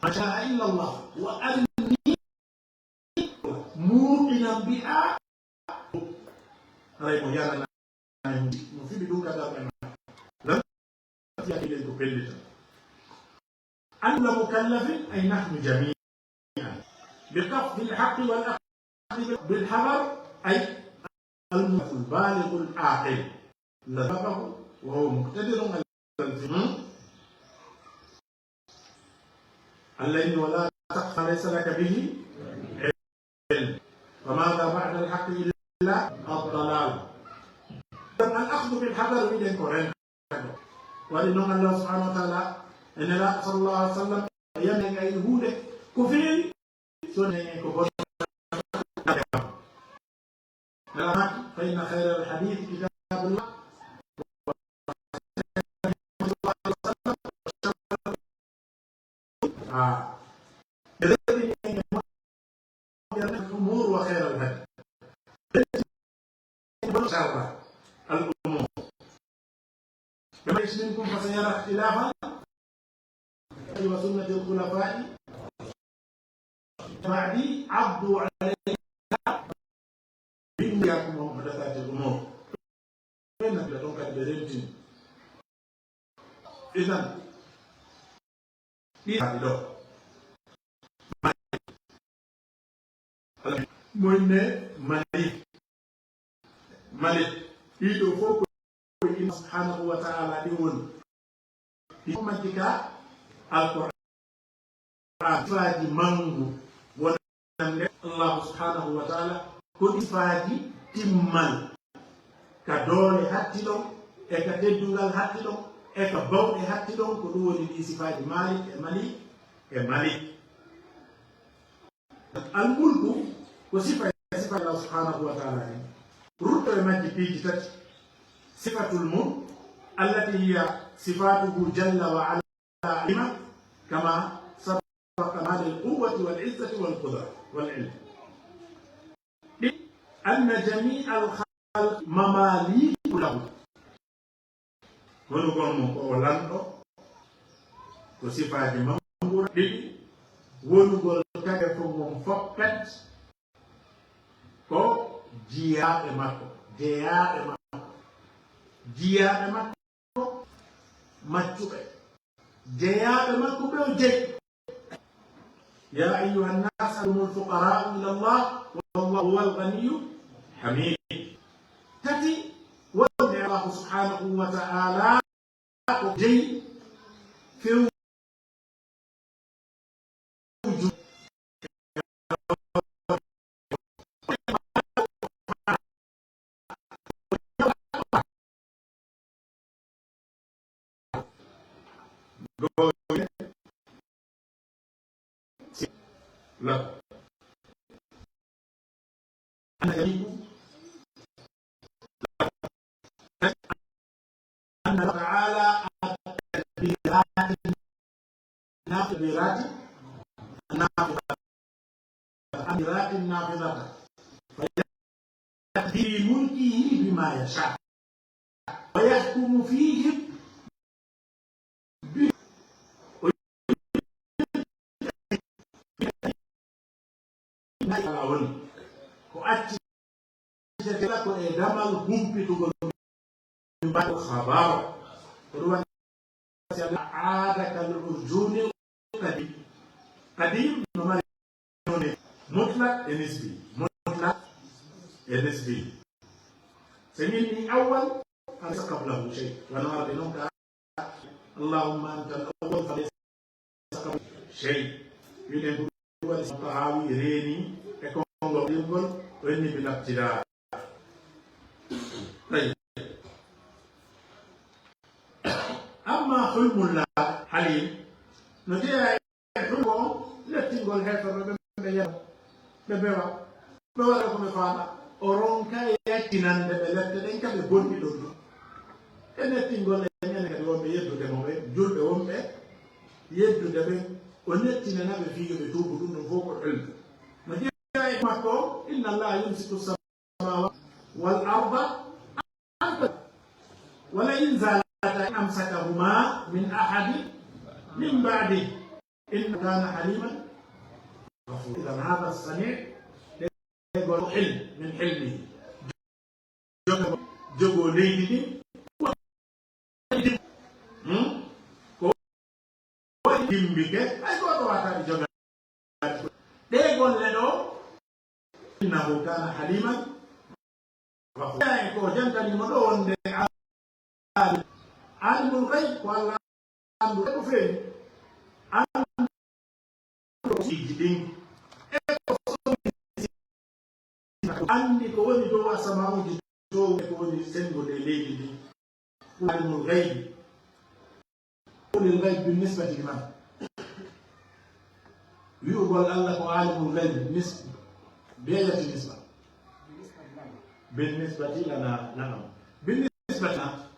ما شاء إلا الله وأني موقنا بها. Haray mo yana na mo fiɓi ɗum ka darɗe ma. Lan fiya ɗiɗen ko pellita. أن مكلف أي نحن جميعا بقبض الحق والأخذ بالحذر أي المكلف البالغ العاقل لذبه وهو مقتدر على الفعل. الذي ولا تقف ليس لك به علم. فماذا بعد الحق إلا الضلال. الأخذ بالحذر من القرآن. Waɗi noon Allah subhanahu wa ta'ala e Nelaaɗo sallallahu alaihi wasallam yamani ay huunde ko feewi, so ne ko bon. Nelaaɗo maaki, فإن خير الحديث كتاب الله. Ah. الأمور وخير الهدي. شر الأمور. فمن يعش منكم فسيرى اختلافا وسنة الخلفاء بعدي عضوا عليها بالنواجذ وإياكم ومحدثات الأمور. Ɓen naɓira ɗon kadi ɓe rentini. Idan, ɗi haɗi ɗo. Moy ne Mali. Mali. Ɗiɗo fof ko inna subhanahu wa ta'ala ɗi woni. Ɗi majji ka Alquran. Sifaaji mangu wonande Allah subhanahu wa ta'ala ko sifaaji timmal. Ka doole hatti ɗon, e ka teddungal hatti ɗon, e ka bawɗe hatti ɗon, ko ɗum woni ɗi sifaaji Malik e Malik e Malik. Al-mulku ko sifa, sifa Allah subhanahu wa ta'ala ni. Rutto e majji piiji tati. Sifatul mulk, allati hiya sifatuhu jalla wa ala, lima, kama sabaqa, ma lil quwwati wal izzati wal qudra wal ilm. Ɗi, anna jami'al khalq mamaliku lahu. Wonugol mo ko o lanɗo, ko sifaaji mawɗi ɗiɗi, wonugol kadi ko ngon foppet, ko jiyaaɓe makko, jeyaaɓe makko, jiyaaɓe makko, maccuɓe, jeyaaɓe makko ɓe o jeyi. يا أيها الناس أنتم الفقراء إلى الله والله هو الغني الحميد. Tati, wonde Allah subhanahu wa ta'ala ko jeyi fewju. أن الله تعالى التدبيرات النافذة، الأمرات النافذة، فيأتي في ملكه بما يشاء ويحكم فيهم به. Ko acci kala ko e damal humpitugol min mbaɗo khabar. Ko ɗum waɗi si Allah aada kal urjuni qadim. Qadim no mari none mutlaq e nisbi. Mutlaq e nisbi. سميني أول فليس قبله شيء. Wano arde non ka, اللهم أنت الأول فليس قبلك شيء. Wiɗen ko ɗum waɗi so Tahawi reeni e konngol ɗirgol, o inni bil ibtida. Tayyib. Amma hulmullah Halim, no jeyaa e hulmo on, lettingol heeferɓe ɓe, ɓe yara, ɓe bewa, ɓe waɗa ko ɓe faala. O ronka e yaccinande ɓe lette ɗen ka ɓe bonni ɗon ɗon. E lettingol en enen kadi wonɓe yeddude mo ɓe, julɓe wonɓe yeddude ɓe, o lettinana ɓe fii yo ɓe tuubu, ɗum ɗon fof ko hulmo. No jeyaa e makko, إن الله يمسك السماوات والأرض أن تزولا ولئن زالتا إن أمسكهما من أحد من بعده إنه كان حليما غفورا. إذن هذا السميع يقول حلم من حلمه. Jogo, jogo leydi ndi. Hmm? Ko waɗi dimbike, hay gooto waawata ɗi jogaade. Ɗee golle ɗoo, إنه كان حليما غفورا. Ko jantani mo ɗoo wonde alim-, alimul gayb ko Allah anndu ko feewi. Anndu ko siiji ɗin. E ko soni, anndi ko woni dow asamaanuuji dow e ko woni senngo e leydi ndin. Alimul gaybi. Qulil gayb bin nisbati liman? Wi'ugol Allah ko alimul gayb, nis-, bee yatti nisba? Bin nisbati lana, na'am. Bin nisbati lana.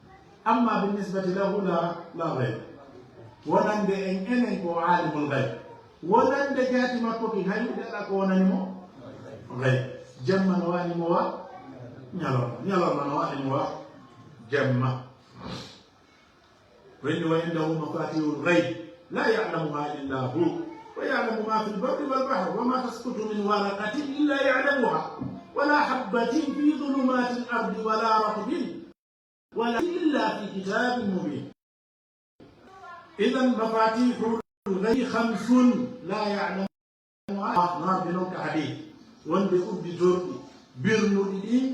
Amma bin nisbati lahu la, la gayb. Wonande en enen ko alimul gayb. Wonande jaati makko kin, hay wi'ude Allah ko wonani mo gayb. Jamma no wa'ani mo wa ñalorma. Ñalorma no wa'ani mo wa jamma. Ko inni, وعنده مفاتيح الغيب لا يعلمها إلا هو ويعلم ما في البر والبحر وما تسقط من ورقة إلا يعلمها ولا حبة في ظلمات الأرض ولا رطب ولا إلا في كتاب مبين. إذن مفاتيح الغيب خمس لا يعلمها. No ardi non ka hadith, wonde udditorɗi birnuɗi ɗin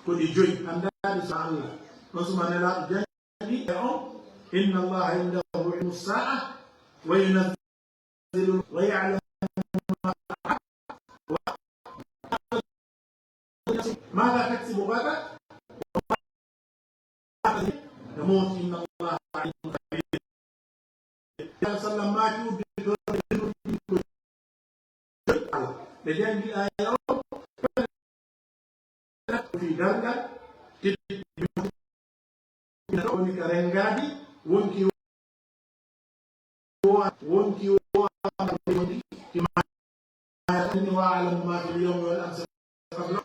ko ɗi joyi, anndaaɗi so Allah. Ɗon suma Nelaaɗo janngi e on, إن الله عنده علم الساعة وينزل ويعلم ما ماذا تكسب غدا؟ الموت، إن الله عليم خبير. Sallam maaki udditorɗe ɗin ko Allah. Ɓe janngi aaya o, fi darngal, woni ka rengaadi, wonki wo-, wonki wo-, إني وأعلم ما في اليوم والأمس قبله.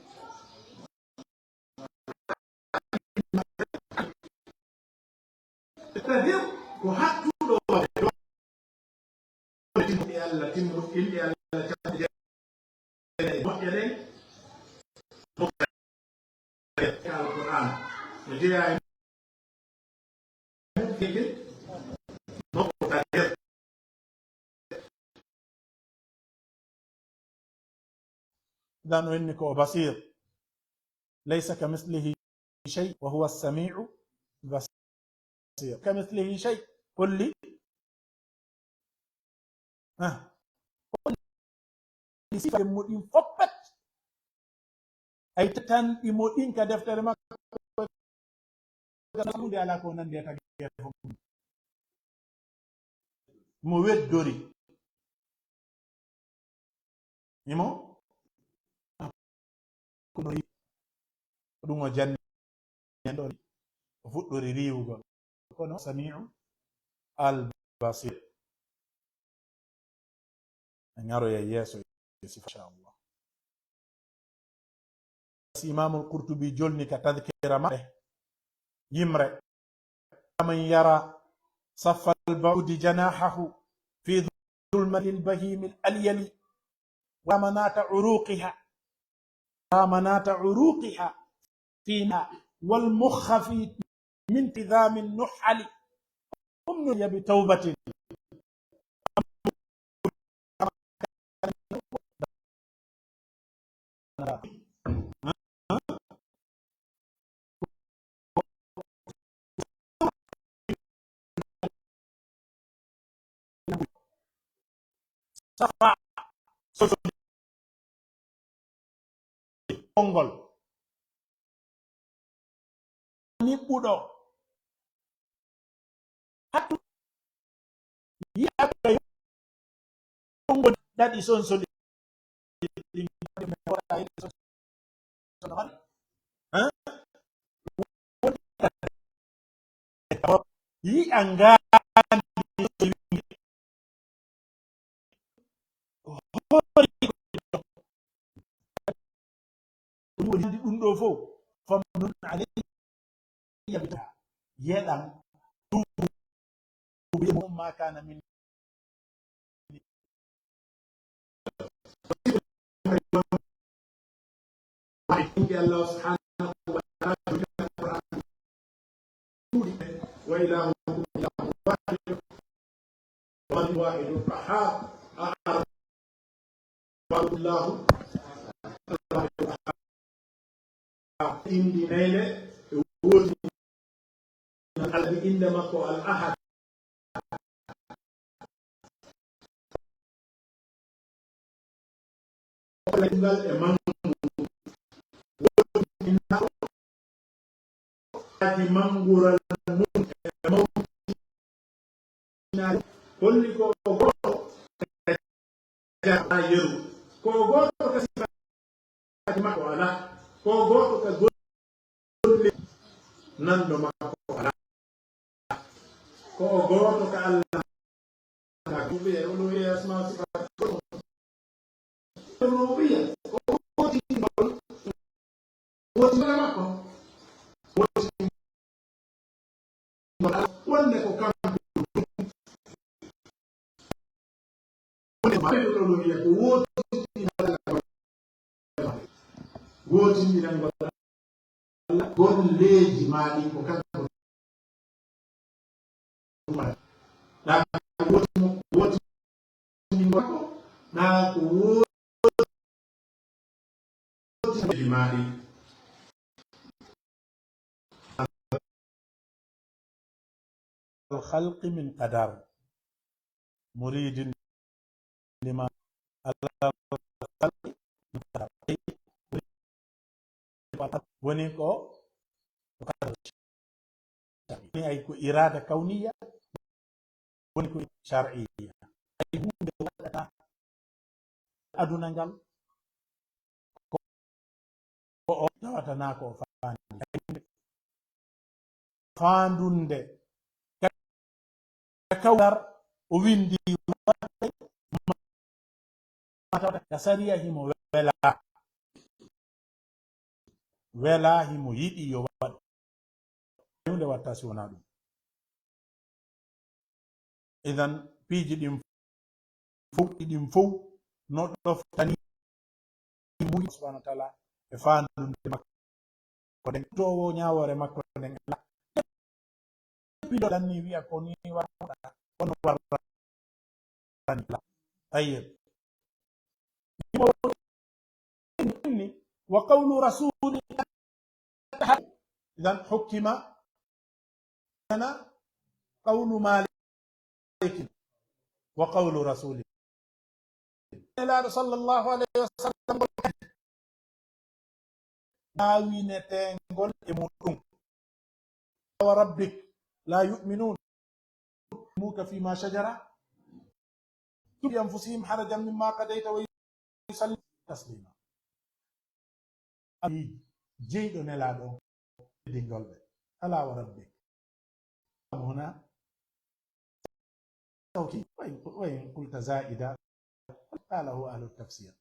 C'est-à-dire, ko hattuɗo timmuɗe Allah, timmuɗe Allah, caɗɗe jeeɗiɗi moƴƴe ɗen, moƴƴe Alqur'aan, no jeyaa e mum, dan o inni ko o Basir. ليس كمثله شيء وهو السميع البصير. كمثله شيء. Holli? Ah. Holli sifa mo ɗin foppet? Ay, tan ɗi mo ɗin ka deftere makko. Huunde alaa ko nandi e tagere fof. Mo weddori. Imo? Ko no ri-, ko ɗum o janni en ɗon. O fuɗɗori riiwugol. Kono Samiu Al Basir. En aroya yeeso e sifa, inchallah. Si Imamul Qurtubi jolni ka tadkira maɓɓe, yimre. من يرى صف البعوض جناحه في ظلمة البهيم الأليل، ومناة عروقها، ومناة عروقها فيها، والمخ في من تذام النحل. أمني بتوبة. Safa, Solsoli, konngol niɓɓuɗo. Hattu yi'aɓe konngol daɗi Sonsoli. Hein? Yi'a ngaandi hoore ɗum woni ɗum ɗo fof. Famnun alayya bi yeɗan ɗum ma kana min Inde Allah subhanahu wa ta'ala, wa ilahukum ilahun wahid, wa huwa wahidun qahhar. Allahu, Allahu, indi nayle e woodi Aladi inde makko Al Ahad. Ngal e mangu woni ngal adi mangural mum e mawɗi holli ko o gooto e jara yeru ko o gooto ka sifaaji makko alaa ko o gooto ka golle nanndo makko alaa ko o gooto ka Allah ka rububiyya e uluhiyya asma wa sifat rububiyya ko woodi ngol woodi ngol makko woodi ngol wonde ko kanko wonde ma ɓe ɗo ɗo wiya ko woodi ngol wootindiral ngol Allah golleeji maa ɗin ko kanko ɗa ko wooti mo wootindingol ko ɗa ko wootindiri maa ɗin الخلق من قدر مريد لما على الخلق من قدر. Woni ko woni ay ko irada kawniya woni ko shar'iyya ay hunde waɗata aduna ngal ko o tawatana ko o faandi faandunde ka kawnar o windi ka sariya himo wela wela himo yiɗi yo waɗ hunde watta si wona ɗum idan piiji ɗin fow ɗiɗin fow no ɗoftani mum subhanahu wa taala e faandude makko nden towo ñawoore makko nden ala piɗo lanni wiya ko ni warɗa kono warɗani ala ayyeb wa qawlu rasuli idan hukkima ana qawlu malik wa qawlu rasuli nelaaɗo sallallahu alayhi wa sallam daawinetengol e muɗum wa rabbik la yuminun muka fima shajara tubi anfusihim harajan mimma qadayta wa yusallim taslima. Abi jeyɗo nelaaɗo dingol ɓe ala wa rabbik huna tawkid wa in qulta zaida qalahu ahlu tafsir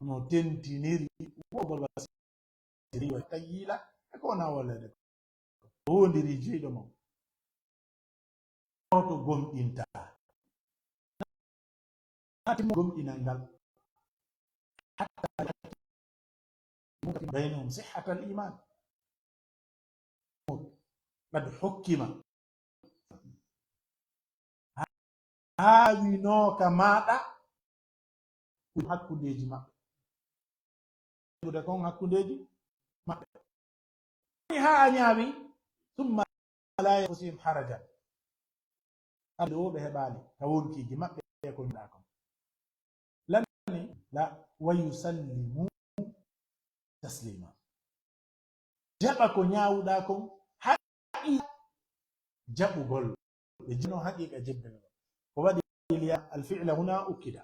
no tentiniri wogol wasiri wa tayyila e ko wona wolede ko wondiri jeyɗo mo oto gomɗinta naati gomɗinal ngal hatta baynahum sihhatal iman qad hukkima haawinooka maaɗa hakkundeeji maɓɓe ɓude kon hakkundeeji maɓɓe haa a ñaawi summa la yafusihim harajan Ado ɓe heɓaali ka wonkiiji maɓɓe e ko ndaa kon. Lanni la wa yusallimu taslima. Jaɓa ko ñaawuɗaa kon haqiiqa jaɓugol. Ɓe jino haqiiqa jebbere. Ko waɗi liya al fi'la huna ukkida.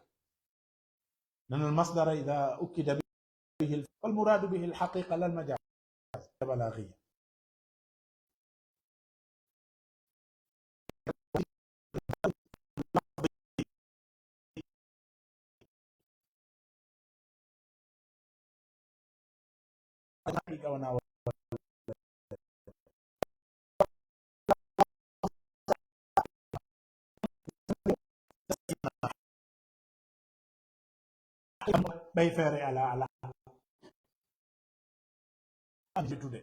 Nan al masdara ida ukkida bihi al, wal muradu bihi al haqiqa la al majaz. Balaghiya. Haqiqa wana ɓay feere ala ala. Am jittude.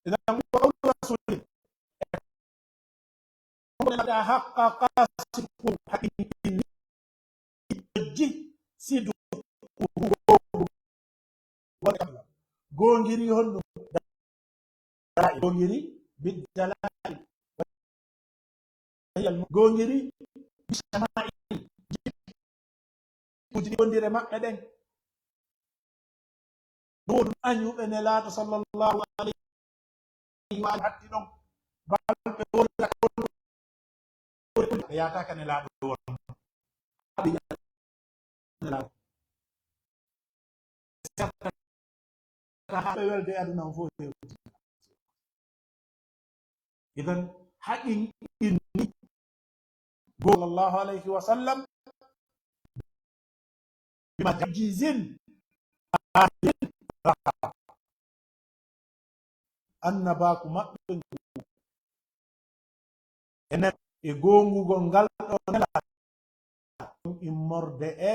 Idan, qawlu rasul, haqqa qasifu, haqiqi ni, ji, sidquhu, goongiri honɗum? Goongiri biddalail. Goongiri bishama'il. Kuji ɗi wondire maɓɓe ɗen. Ɗum añuɓe Nelaaɗo sallallahu alayhi wa alihi hatti ɗon. Balɓe wonata kon. Ɓe yaata ka Nelaaɗo won. Nelaaɗo. Haa ɓe welde aduna on fof hewti. Idan, haqqin inni sallallahu alayhi wa sallam bima jizin annabaaku maɓɓe ngu. Enen e goongugol ngal ɗo nela ɗum immorde e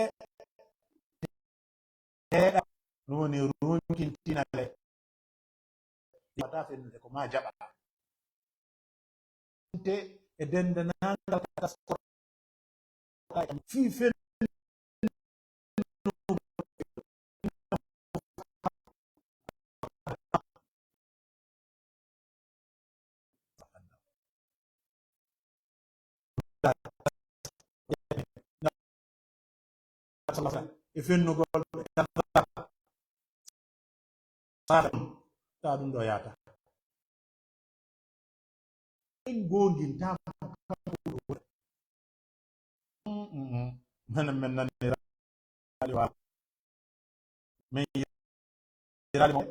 teeɗa, ɗum woni runkintinale. Wata fennude ko ma jaɓa. Te e dendanangal ka taskoro fii fennude. E fennugol ɓe ta ɗum ɗo yaata. En goongintaama kanko ɗo woni. Mm, mm, mm. Menen men nanniraali wa. Men yiraali mo.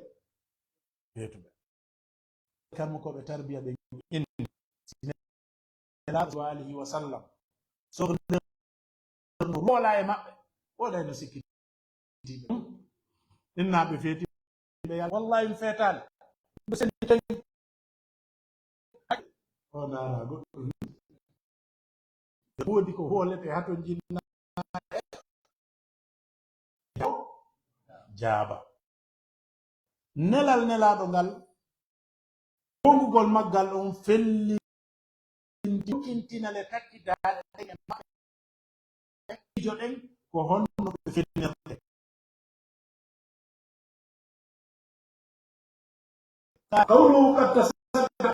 Yeetuɓe. Kammu ko ɓe tarbiya ɓe in. Sallallahu alayhi wa sallam. Sohna no woola e maɓɓe. Woola e no sikki. Inna ɓe feeti ɓe yalla. Wallahi mi feetaali. Ɓe seni tawi. O naana goɗɗo. Woodi ko hoolete hato jinna. Jaaba. Nelal nelaaɗo ngal, goongugol maggal on felli tintinale takkitaaɗe ɗen e maɓɓe. Miijo ɗen ko honno ɓe fellirte. قوله قد تصدق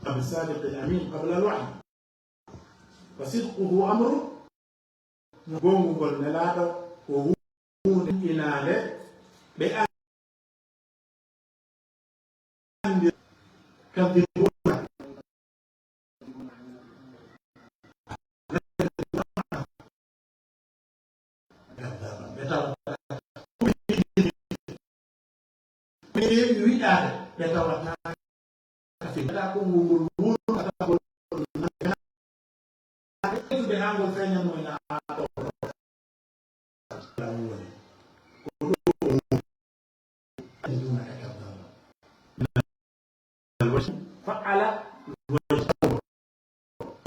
بالصادق الأمين قبل الوحي. فصدقه أمر. Goongugol nelaaɗo ko huunde inaande ɓe anndi. Ɓe tawata ɓe heewi wiɗaade, ɓe tawata ka fi mbaɗa konngol ngol wuro kata ngol ɓeydude haa ngol feeña mo ina haa ɗo. Ko ɗo o woni. Fa'ala.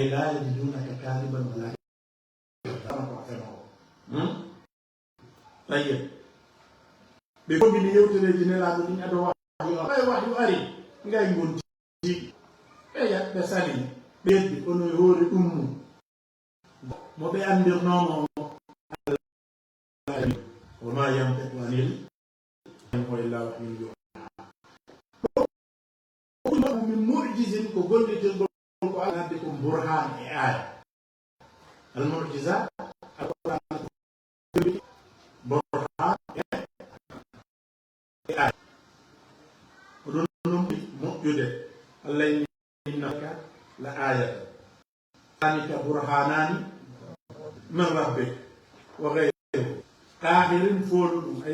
لا يجدونك كاذبا ولا كذابا. Hmm? Tayyib. Ɓe goongini yewtereeji nelaaɗo ɗin ado wahyu, ɓay wahyu ari, ngay ngonti. Ɓe ya-, ɓe sali, ɓe yeddi, kono e hoore ɗum mum. Mo ɓe anndirnoo mo, Allah, wa ma yantiqu anil hawa, in huwa illa wahyun yuha. Ko min mu'jizin ko gollitirgol ko Allah addi ko burhan e aaya. Al mu'jizat, Alquran ko burhan e, e aaya. Ko ɗum ɗum moƴƴude. Allah inni, inna laka la ayatan. Zalika burhanani min rabbik wa ghayruhu. Kahirin foolu ɗum ay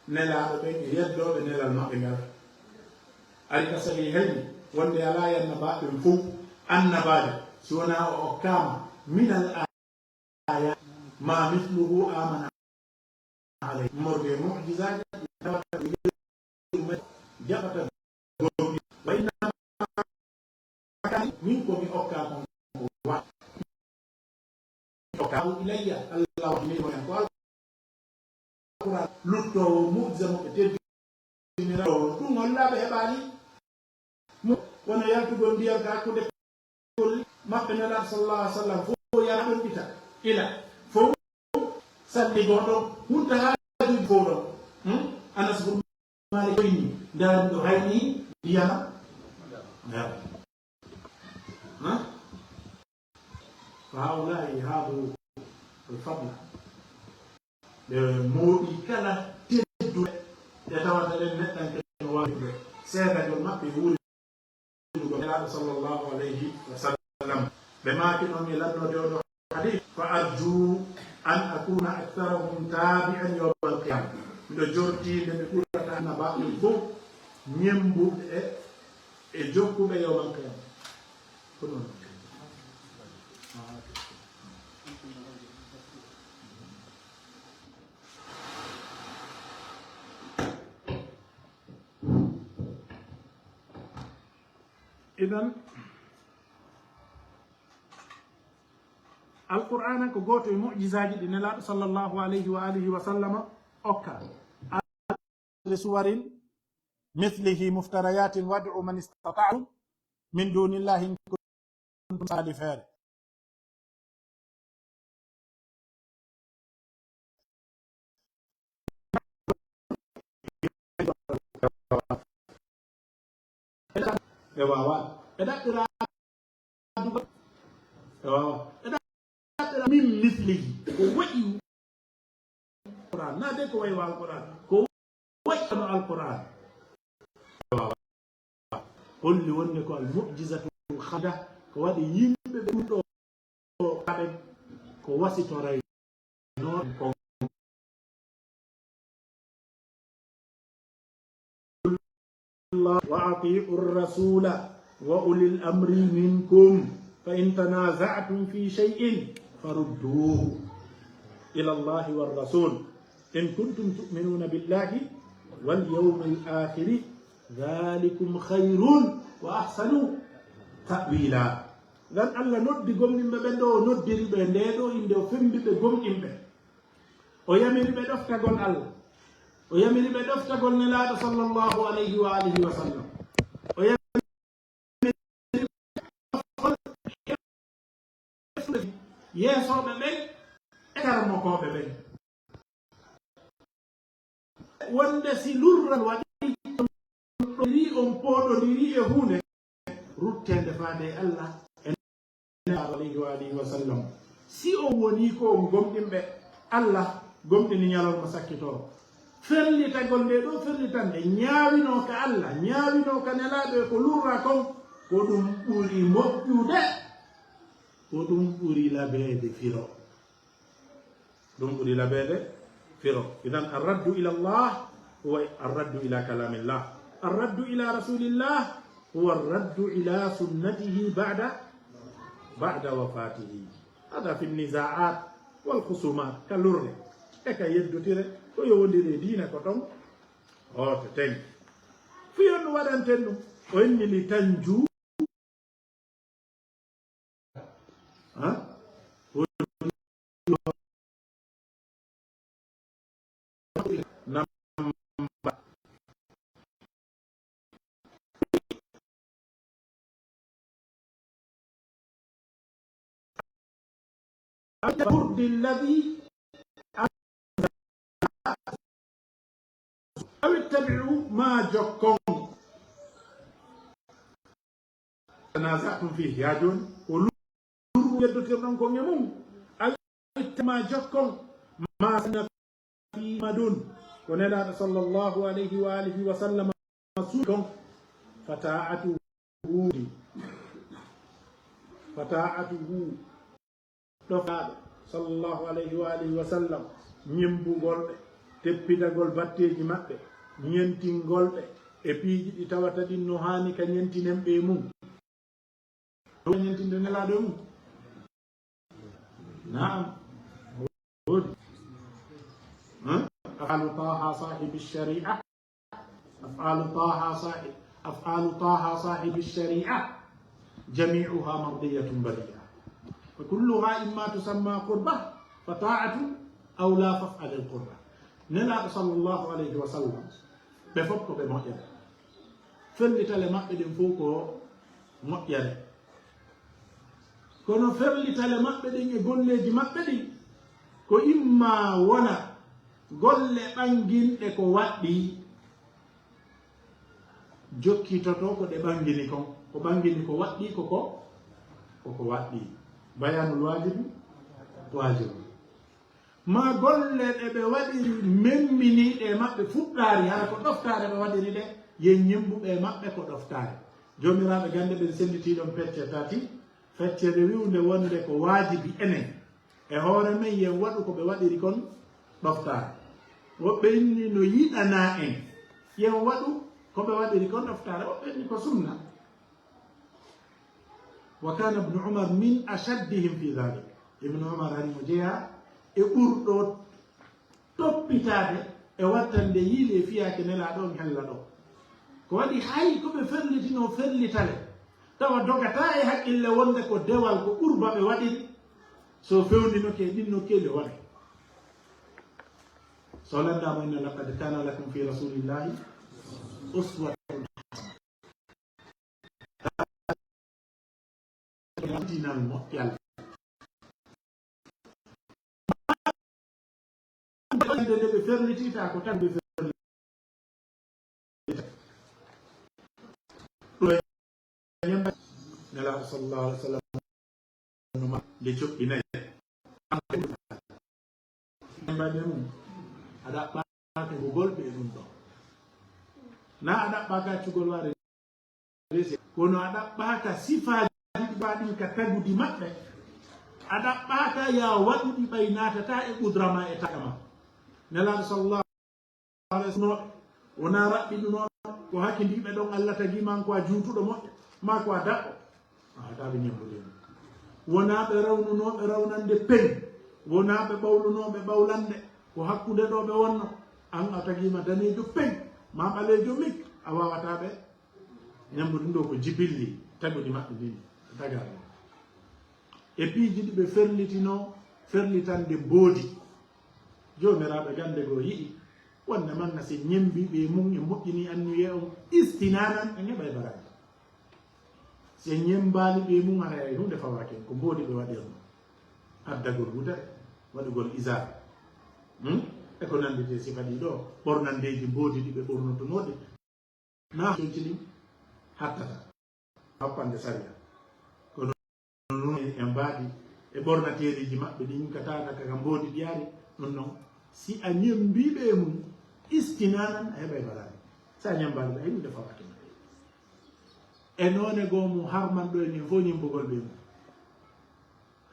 nelaaɗo ɓen e yeddooɓe nelal maɓɓe ngal. Ari ka sahihayni wonde alaa e annabaaɓe ɓen fow annabaajo si wonaa o okkaama minal aayaati ma misluhu amana alayhi. Morde mu'jizaaji ɗi tawata ko yeru men jaɓata gomɗi. Wa innama min ko mi okka kon ko wa. Okka ilayya, Allah waɗi min ko Alquran luttoowo mu'jiza mo ɓe teddinira ɗum hollaaɓe heɓaali. Mo wona yaltugol ndiyam ka hakkunde kolli maɓɓe Nelaaɗo sallallahu alaihi wasallam fof yara ɗon ita ila fof salli goo ɗon hunta haajuuji fof ɗon. Hmm? Anas bun Malik koyni ndaari ɗo hayni ndiyam. Fa haulai haabu alfadla. Ɓe mooɓi kala tedduɓe ɓe tawata ɗen neɗɗanke no waawi ɓe seedagol maɓɓe wuuri ɗugo Nelaaɗo sallallahu alayhi wa sallam. Ɓe maaki noon e lannoode oɗo hadith, fa arju an akuna aktharahum tabi'an yawmal qiyama. Miɗo jortii nde ɓe ɓurata annabaaɓe fof ñemmbuɓe e, e jokkuɓe yawmal qiyama. Ko noon. Idan, Alqur'aana ko gooto e mu'jizaaji ɗi Nelaaɗo sallallahu alayhi wa alihi wa sallama okka. Suwarin mithlihi muftarayatin wad'u man istata'tum min dunillahi in kuntum sadiqin. Ɓe waawaa. Ɓe ɗaɓɓiraa dugal. Ɓe waawaa. Ɓe ɗaɓɓiraa min mislihi. Ko wayi Alquran. Naa de ko wayi wa Alquran. Ko wayi no Alquran. Ɓe waawaa. Holli wonde ko al mu'jizatul khalida. Ko waɗi yimɓe ɓe ɗum ɗo ɓen ko wasitoray noon kon. Wa ati'u rasula wa ulil amri minkum fa in tanaza'tum fi shay'in farudduhu ila Allahi war rasul in kuntum tu'minuna billahi wal yawmil akhiri dhalikum khayrun wa ahsanu ta'wila. Ngan Allah noddi gomɗinɓe ɓen ɗo o noddiri ɓe nde ɗo innde, o fembi ɓe gomɗinɓe. O yamiri ɓe ɗoftagol Allah. O yamiri ɓe ɗoftagol Nelaaɗo sallallahu alayhi wa alihi wa sallam. O yamiri ɓe ɗoftagol yeesooɓe ɓen e karamokooɓe ɓen. Wonde si lurral waɗi, on ɗoɗiri, on pooɗondiri e huunde, rutteende faade e Allah e Nelaaɗo alayhi wa alihi wa sallam. Si on wonii ko on gomɗinɓe Allah, gomɗini ñalorma sakkitoo. Ferlitagol nde ɗo ferlitande, ñaawinoo ka Allah, ñaawinoo ka Nelaaɗo e ko lurraa kon, ko ɗum ɓuri moƴƴude, ko ɗum ɓuri labeede firo. Ɗum ɓuri labeede firo. Idan, arraddu ila Allah huwa arraddu ila kalamillah. Arraddu ila rasulillah huwa arraddu ila sunnatihi ba'da, ba'da wafatihi. Hada fi nizaat wal khusumat. Ka lurre e ka yeddotire ko yowondiri e diina ko ton hoto ten. Fii on ɗum waɗanten ɗum. O inni li tanju. Ha? أو البرد الذي أو اتبعوا ما jokkon تنازعتم فيه. Yaa jooni, ko lurru yeddotirɗon kon e mum. Aw ittama jokkon ma sanna fi madun. Ko Nelaaɗo sallallahu alayhi wa alihi wa sallam suuɗi kon. Fata'atuhu. Fata'atuhu. Ɗofaaɗo sallallahu alayhi wa alihi wa sallam, ñemmbugol ɓe, teppitagol batteeji maɓɓe, ñentingol ɓe e piiji ɗi tawata ɗin no haani ka ñentinen ɓe e mum. Ɗum ñentinde Nelaaɗo e mum. Naam. Woodi. Hein? Af'alu Taha sahibi shari'a. أفعال طه صاحب، أفعال طه صاحب الشريعة جميعها مرضية بريئة. فكلها إما تسمى قربة فطاعة أو لا فافعل القربة. Nelaaɗo sallallahu alayhi wa sallam, ɓe fof ko ɓe moƴƴere. Fellitale maɓɓe ɗen fof ko moƴƴere. Kono fellitale maɓɓe ɗen e golleeji maɓɓe ɗin, ko imma wona golle ɓannginɗe ko waɗɗii, jokkitoto ko ɗe ɓanngini kon, ko ɓanngini ko waɗɗii, ko ko, ko ko waɗɗii. Bayaanul waajibi, waajibu. Maa golle ɗe ɓe waɗiri memminiiɗe e maɓɓe fuɗɗaari, hara ko ɗoftaare ɓe waɗiri ɗe, yen ñemmbu ɓe e maɓɓe ko ɗoftaare. Joomiraaɓe gannde ɓen sennditii ɗon pecce tati, feccere wi'unde wonde ko waajibi enen, e hoore men yen waɗu ko ɓe waɗiri kon ɗoftaare. Woɓɓe inni no yiɗanaa en yen waɗu ko ɓe waɗiri kon ɗoftaare, woɓɓe inni ko sunna. وكان ابن عمر من أشدهم في ذلك. Ibnu Umar hari mo jeyaa e ɓurɗo toppitaade e wattande yiili e fiyaake Nelaaɗo on hella ɗo. Ko waɗi hay ko ɓe ferlitinoo ferlitale, tawa dogataa e haqqille wonde ko dewal, ko qurba ɓe waɗiri, so fewndinoke e ɗin nokkeeli waɗay. So lanndaama inna laqad kana lakum fi rasulillahi uswatun Tinal moƴƴal. Nde ɓe ferlitiita ko tan ɓe ferlitiita. Ɗo e ñemba Nelaaɗo sallallahu alaihi wa sallam no ma nde coɓɓi nayi. Ñemba nde mum, a ɗaɓɓaaka accugol ɓe ɗum ɗo. Na a ɗaɓɓaaka accugol waare. Kono a ɗaɓɓaaka sifaaji ɗi mbaɗi ka tagudi maɓɓe. A ɗaɓɓaaka ya waɗuɗi ɓay naatata e qudra ma e taga ma. Nelaaɗo sallallahu alaihi wa sallam, wonaa raɓɓiɗunooɓe, ko hakindiiɓe ɗon Allah tagi ma, ko a juutuɗo moƴƴo, maa ko a daɓɓo. A haɗaɓe ñambude mo. Wonaa ɓe rawnunooɓe rawnande peŋ, wonaa ɓe ɓawlunooɓe ɓawlande, ko hakkunde ɗo ɓe wonno. An a tagiima daneejo peŋ, maa ɓaleejo mik, a waawataa ɓe ñambude. Ɗum ɗo ko jibilli tagudi maɓɓe ndin, tagaaɗo. E piiji ɗi ɓe ferlitinoo, ferlitande mboodi. Joomiraaɓe gannde goo yi'i wonde manna si ñemmbiiɓe e mum e moƴƴini anniye on, istinanan en heɓay baraka. Si en ñemmbaali ɓe mum, haray hay huunde fawaaki en, ko mboodi ɓe waɗirno. Addagol wudere, waɗugol isaar. Hmm? E ko nannditi e sifa ɗii ɗoo, ɓornandeeji mboodi ɗi ɓe ɓornotonoo ɗi. Na conci ɗin hattata happande sariya. Kono nun en mbaadi e ɓornateeriiji maɓɓe ɗin ka taata ka mboodi ɗi ari, ɗum non, si a ñemmbiiɓe e mum, istinanan a heɓay baraade. Si a ñemmbaali ɓe, ay ɗum nde fawaaki ma. E noone goo mum harman ɗo e min fof ñemmbugol ɓe mum.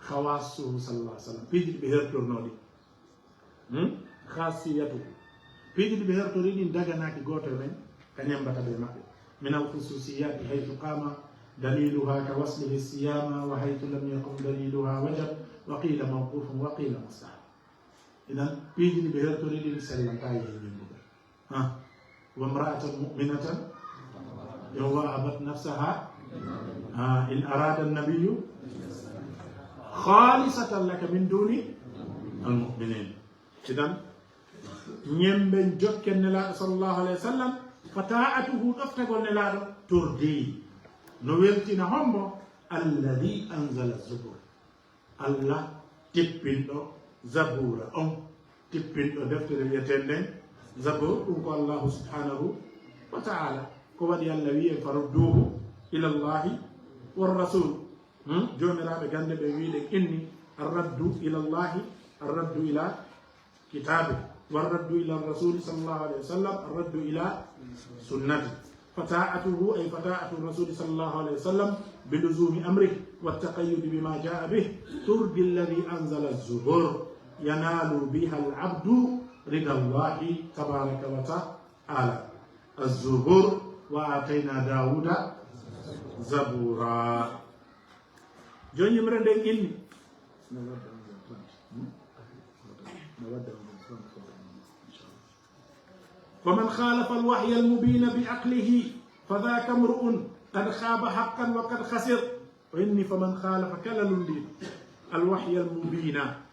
Khawassuhu sallallahu alaihi wa sallam. Piiji ɗi ɓe hertornoo ɗi. Hmm? Khasiyatuhu. Piiji ɗi ɓe hertori ɗin daganaaki gooto e men ka ñemmbata ɓe maɓɓe. Min al khususiyati haythu qama daliluha ka waslihi siyama wa haythu lam yaqum daliluha wajab wa qila mawqufun wa qila mustahab. Idan, piiji ɗi ɓe hertori ɗin sellantaa e ñemmbuɓe. Ha. وامرأة مؤمنة إن وهبت نفسها، ha, إن أراد النبي خالصة لك من دون المؤمنين. Idan, ñemmben jokken Nelaaɗo sallallahu alaihi wa sallam, fa ta'atuhu ɗoftagol Nelaaɗo, turdi, no weltina hombo, الذي أنزل الزبور. Allah Tippinɗo Zabuura on, tippinɗo deftere wi'eteende Zabuur, ɗum ko Allahu subhanahu wa ta'ala. Ko waɗi Allah wi'e, "Farudduhu ila Allahi wa rasul." Hmm? Joomiraaɓe gannde ɓe wi'uɗen inni, "Arraddu ila Allahi, arraddu ila kitabe, warraddu ila rasuli sallallahu alaihi wasallam, arraddu ila sunnati. Fata'atuhu, ay fata'atu rasuli sallallahu alaihi wasallam, biluzumi amrih, wattaqayyudi bima ja'a bih, turdi alladhi anzala az-zubur, yanalu biha al-abdu rida Allahi tabaraka wa ta'ala." Az-Zubur, "Wa atayna Dawuda zabura." Jooni yimre nden inni. "Faman khalafa al-wahya al-mubina bi aqlihi, fadhaka imru'un qad khaba haqqan wa qad khasir." O inni, "Faman khalafa," kala lunndiiɗo, "al-wahya al-mubina,"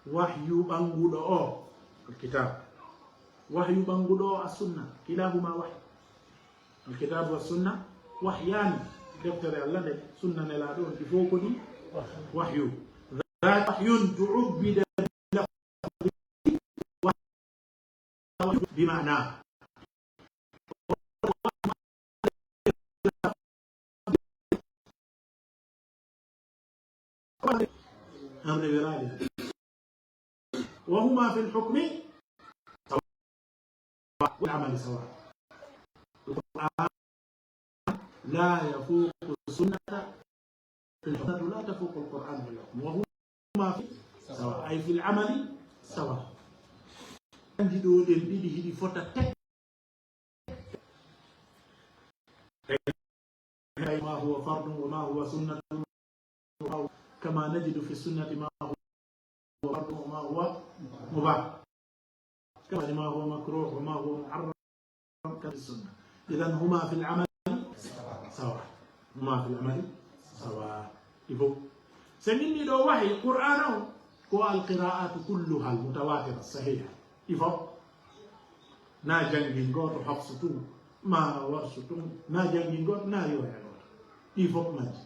wahyu ɓannguɗo o, alkitab. Wahyu ɓannguɗo o, as-sunna. Kilahuma wahyu. Alkitabu was-sunna wahyaani. Deftere Allah nde, sunna Nelaaɗo on, ɗi fof ko ɗi wahyu. Wahyun tu'abbida bi maana. Amre wiraade. Wa huma fil hukmi sawa, wal amali sawa. Al-Qur'an la yafuqu sunnata fil hukmi, la tafuqu al-Qur'an fil hukmi. Wa huma fi sawa, ay fil amali sawa. Kanji ɗo ɗen ɗiɗi hiɗi fota tek. ما هو فرض وما هو سنة، كما نجد في السنة ما هو فرض وما هو مباح، كما ما هو مكروه وما هو محرم كما في السنة. إذن هما في العمل سواء. Huma fil amali sawa. Ɗi fof. So min ɗiɗo wahi Qur'aana o, ko al-qira'atu kulluha al-mutawatira sahiha. Ɗi fof. Na janngin gooto Hafsu tun, ma Warsu tun, na janngin gooto, na riwaya gooto. Ɗi fof majji.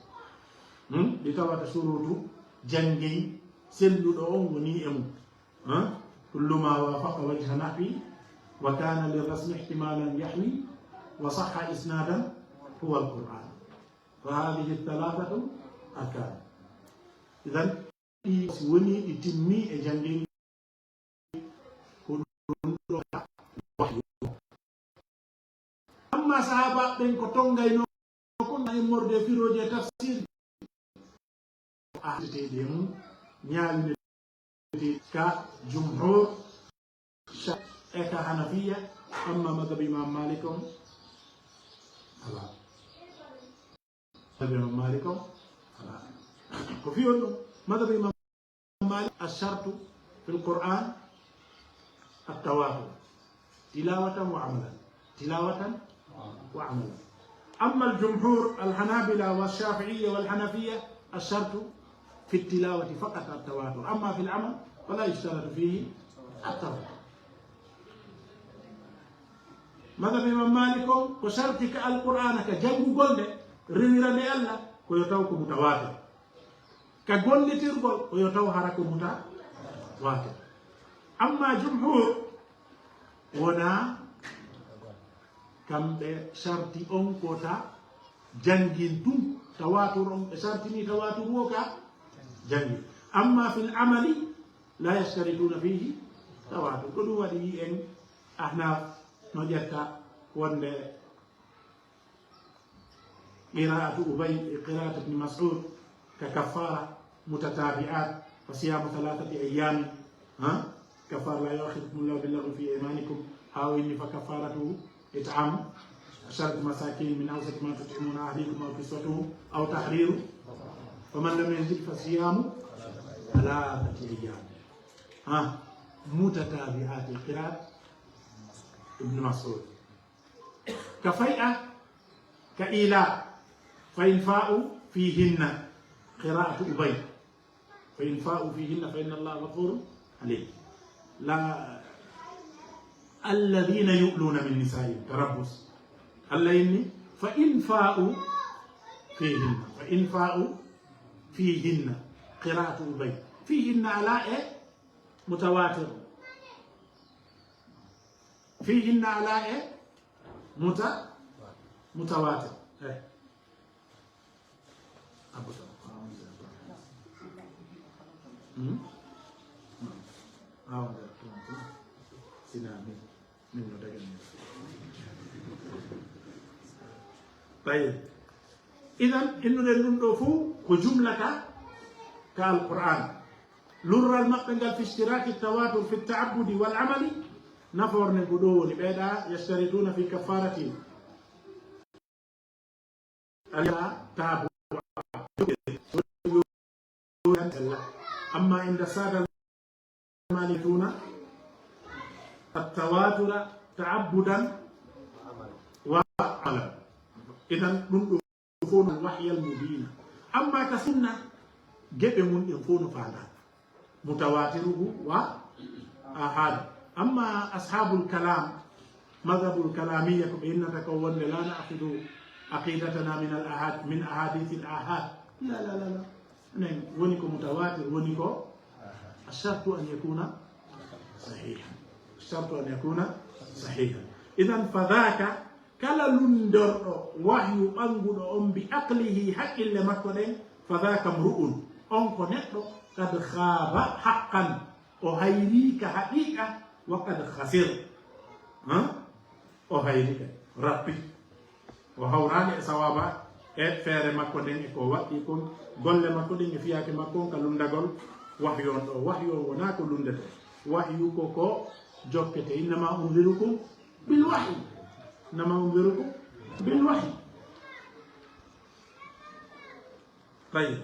Hmm? Ɗi tawata surutu janngin selluɗo on woni e mum. ها؟ كل ما وافق وجه نحوي وكان للرسم احتمالا يحوي وصح إسنادا هو القرآن. فهذه الثلاثة أركان. إذن، ɗi si woni ɗi timmi e janngin ko ɗum ɗo wahyu. Amma sahaabaaɓe ɓen ko tonngaynoo kon e immorde e firooji e tafsir. Ahdeteeɗi e mum, ñaawinete ka jumhur, sha-, e ka hanafiya, amma madhab Imam Malik on, alaa. Madhab Imam Malik on, alaa. Ko fiyon ɗum, madhab Imam Malik, الشرط في القرآن التواتر تلاوة وعملا، تلاوة وعملا. أما الجمهور الحنابلة والشافعية والحنفية الشرط في التلاوة فقط التواتر، أما في العمل فلا يشترط فيه التواتر. Madhab Imam Malik on ko sharti ka Alqur'aana ka janngugol nde, rewira nde Allah, ko yo taw ko mutawaatir. Ka gollitirgol, ko yo taw hara ko mutawaatir. Amma jumhur, wonaa kamɓe sharti on ko ta janngin tun. Tawaatur on, ɓe shartini tawaatur wo ka janngin. Amma fil amali, la yashtarituuna fiihi tawaatur. Ko ɗum waɗi wi'en Ahnaf no ƴetta wonde قراءة أبي، قراءة ابن مسعود ككفارة متتابعات، فصيام ثلاثة أيام، ها؟ كفارة لا يؤاخذكم الله باللغو في أيمانكم، ها وإني فكفارته إطعام عشرة مساكين من أوسط ما تطعمون أهليكم أو كسوتهم أو تحرير، فمن لم يجد فصيام ثلاثة أيام. ها؟ متتابعات، قراءة ابن مسعود. كفيئة، كإيلاء، فإن فاءوا فيهن، قراءة أبي، فإن فاءوا فيهن فإن الله غفور حليم. لا، الذين يؤلون من نسائهم، تربص. Allah inni, فإن فاءوا فيهن، فإن فاءوا فيهن، قراءة أبي. فيهن على إيه؟ متواتر. فيهن على إيه؟ مت-، متواتر. إيه. أبدا. هم؟ آه، سنامي. Min no daganmi. Tayyib. Idan, innuɗen ɗum ɗo fuu ko jumla ka, ka Alqur'an. Lurral maɓɓe ngal fi ishtiraki tawatur fi ta'abbudi wal amali, nafoore nden ko ɗo woni, ɓeeɗa yashtarituna fi kafarati. Ala tabu. Amma inda sada المالكون التواتر تعبدا وعملا. Idan ɗum ɗo fof no wahyal mubina. Amma ka sunna, geɓe mum ɗen fof no faandaa. Mutawatiruhu wa ahad. Amma ashabul kalam, madhabul kalamiyya, ko ɓe innata ko wonde la na'khudhu aqidatana min al ahad, min ahadithil ahad. La, la, la, la. Nen woni ko mutawatir, woni ko shartu an yakuna sahihan. Shartu an yakuna sahihan. Idan fadhaka, kala lundorɗo wahyu ɓannguɗo on bi aqlihi, haqqille makko ɗen, fadhaka mru'un, on ko neɗɗo, qad khaba haqqan, o hayri ka haqiqa, wa qad khasir. Hein? O hayri ka, rappi. O hawraali e sawaaba e feere makko nden e ko waɗɗi kon, golle makko ɗen e fiyaake makko on ka lunndagol wahyu on ɗo. Wahyu on wonaa ko lunndetee. Wahyu ko ko jokkete. Innama unzirukum bil wahyi. Innama unzirukum bil wahyi. Tayyib.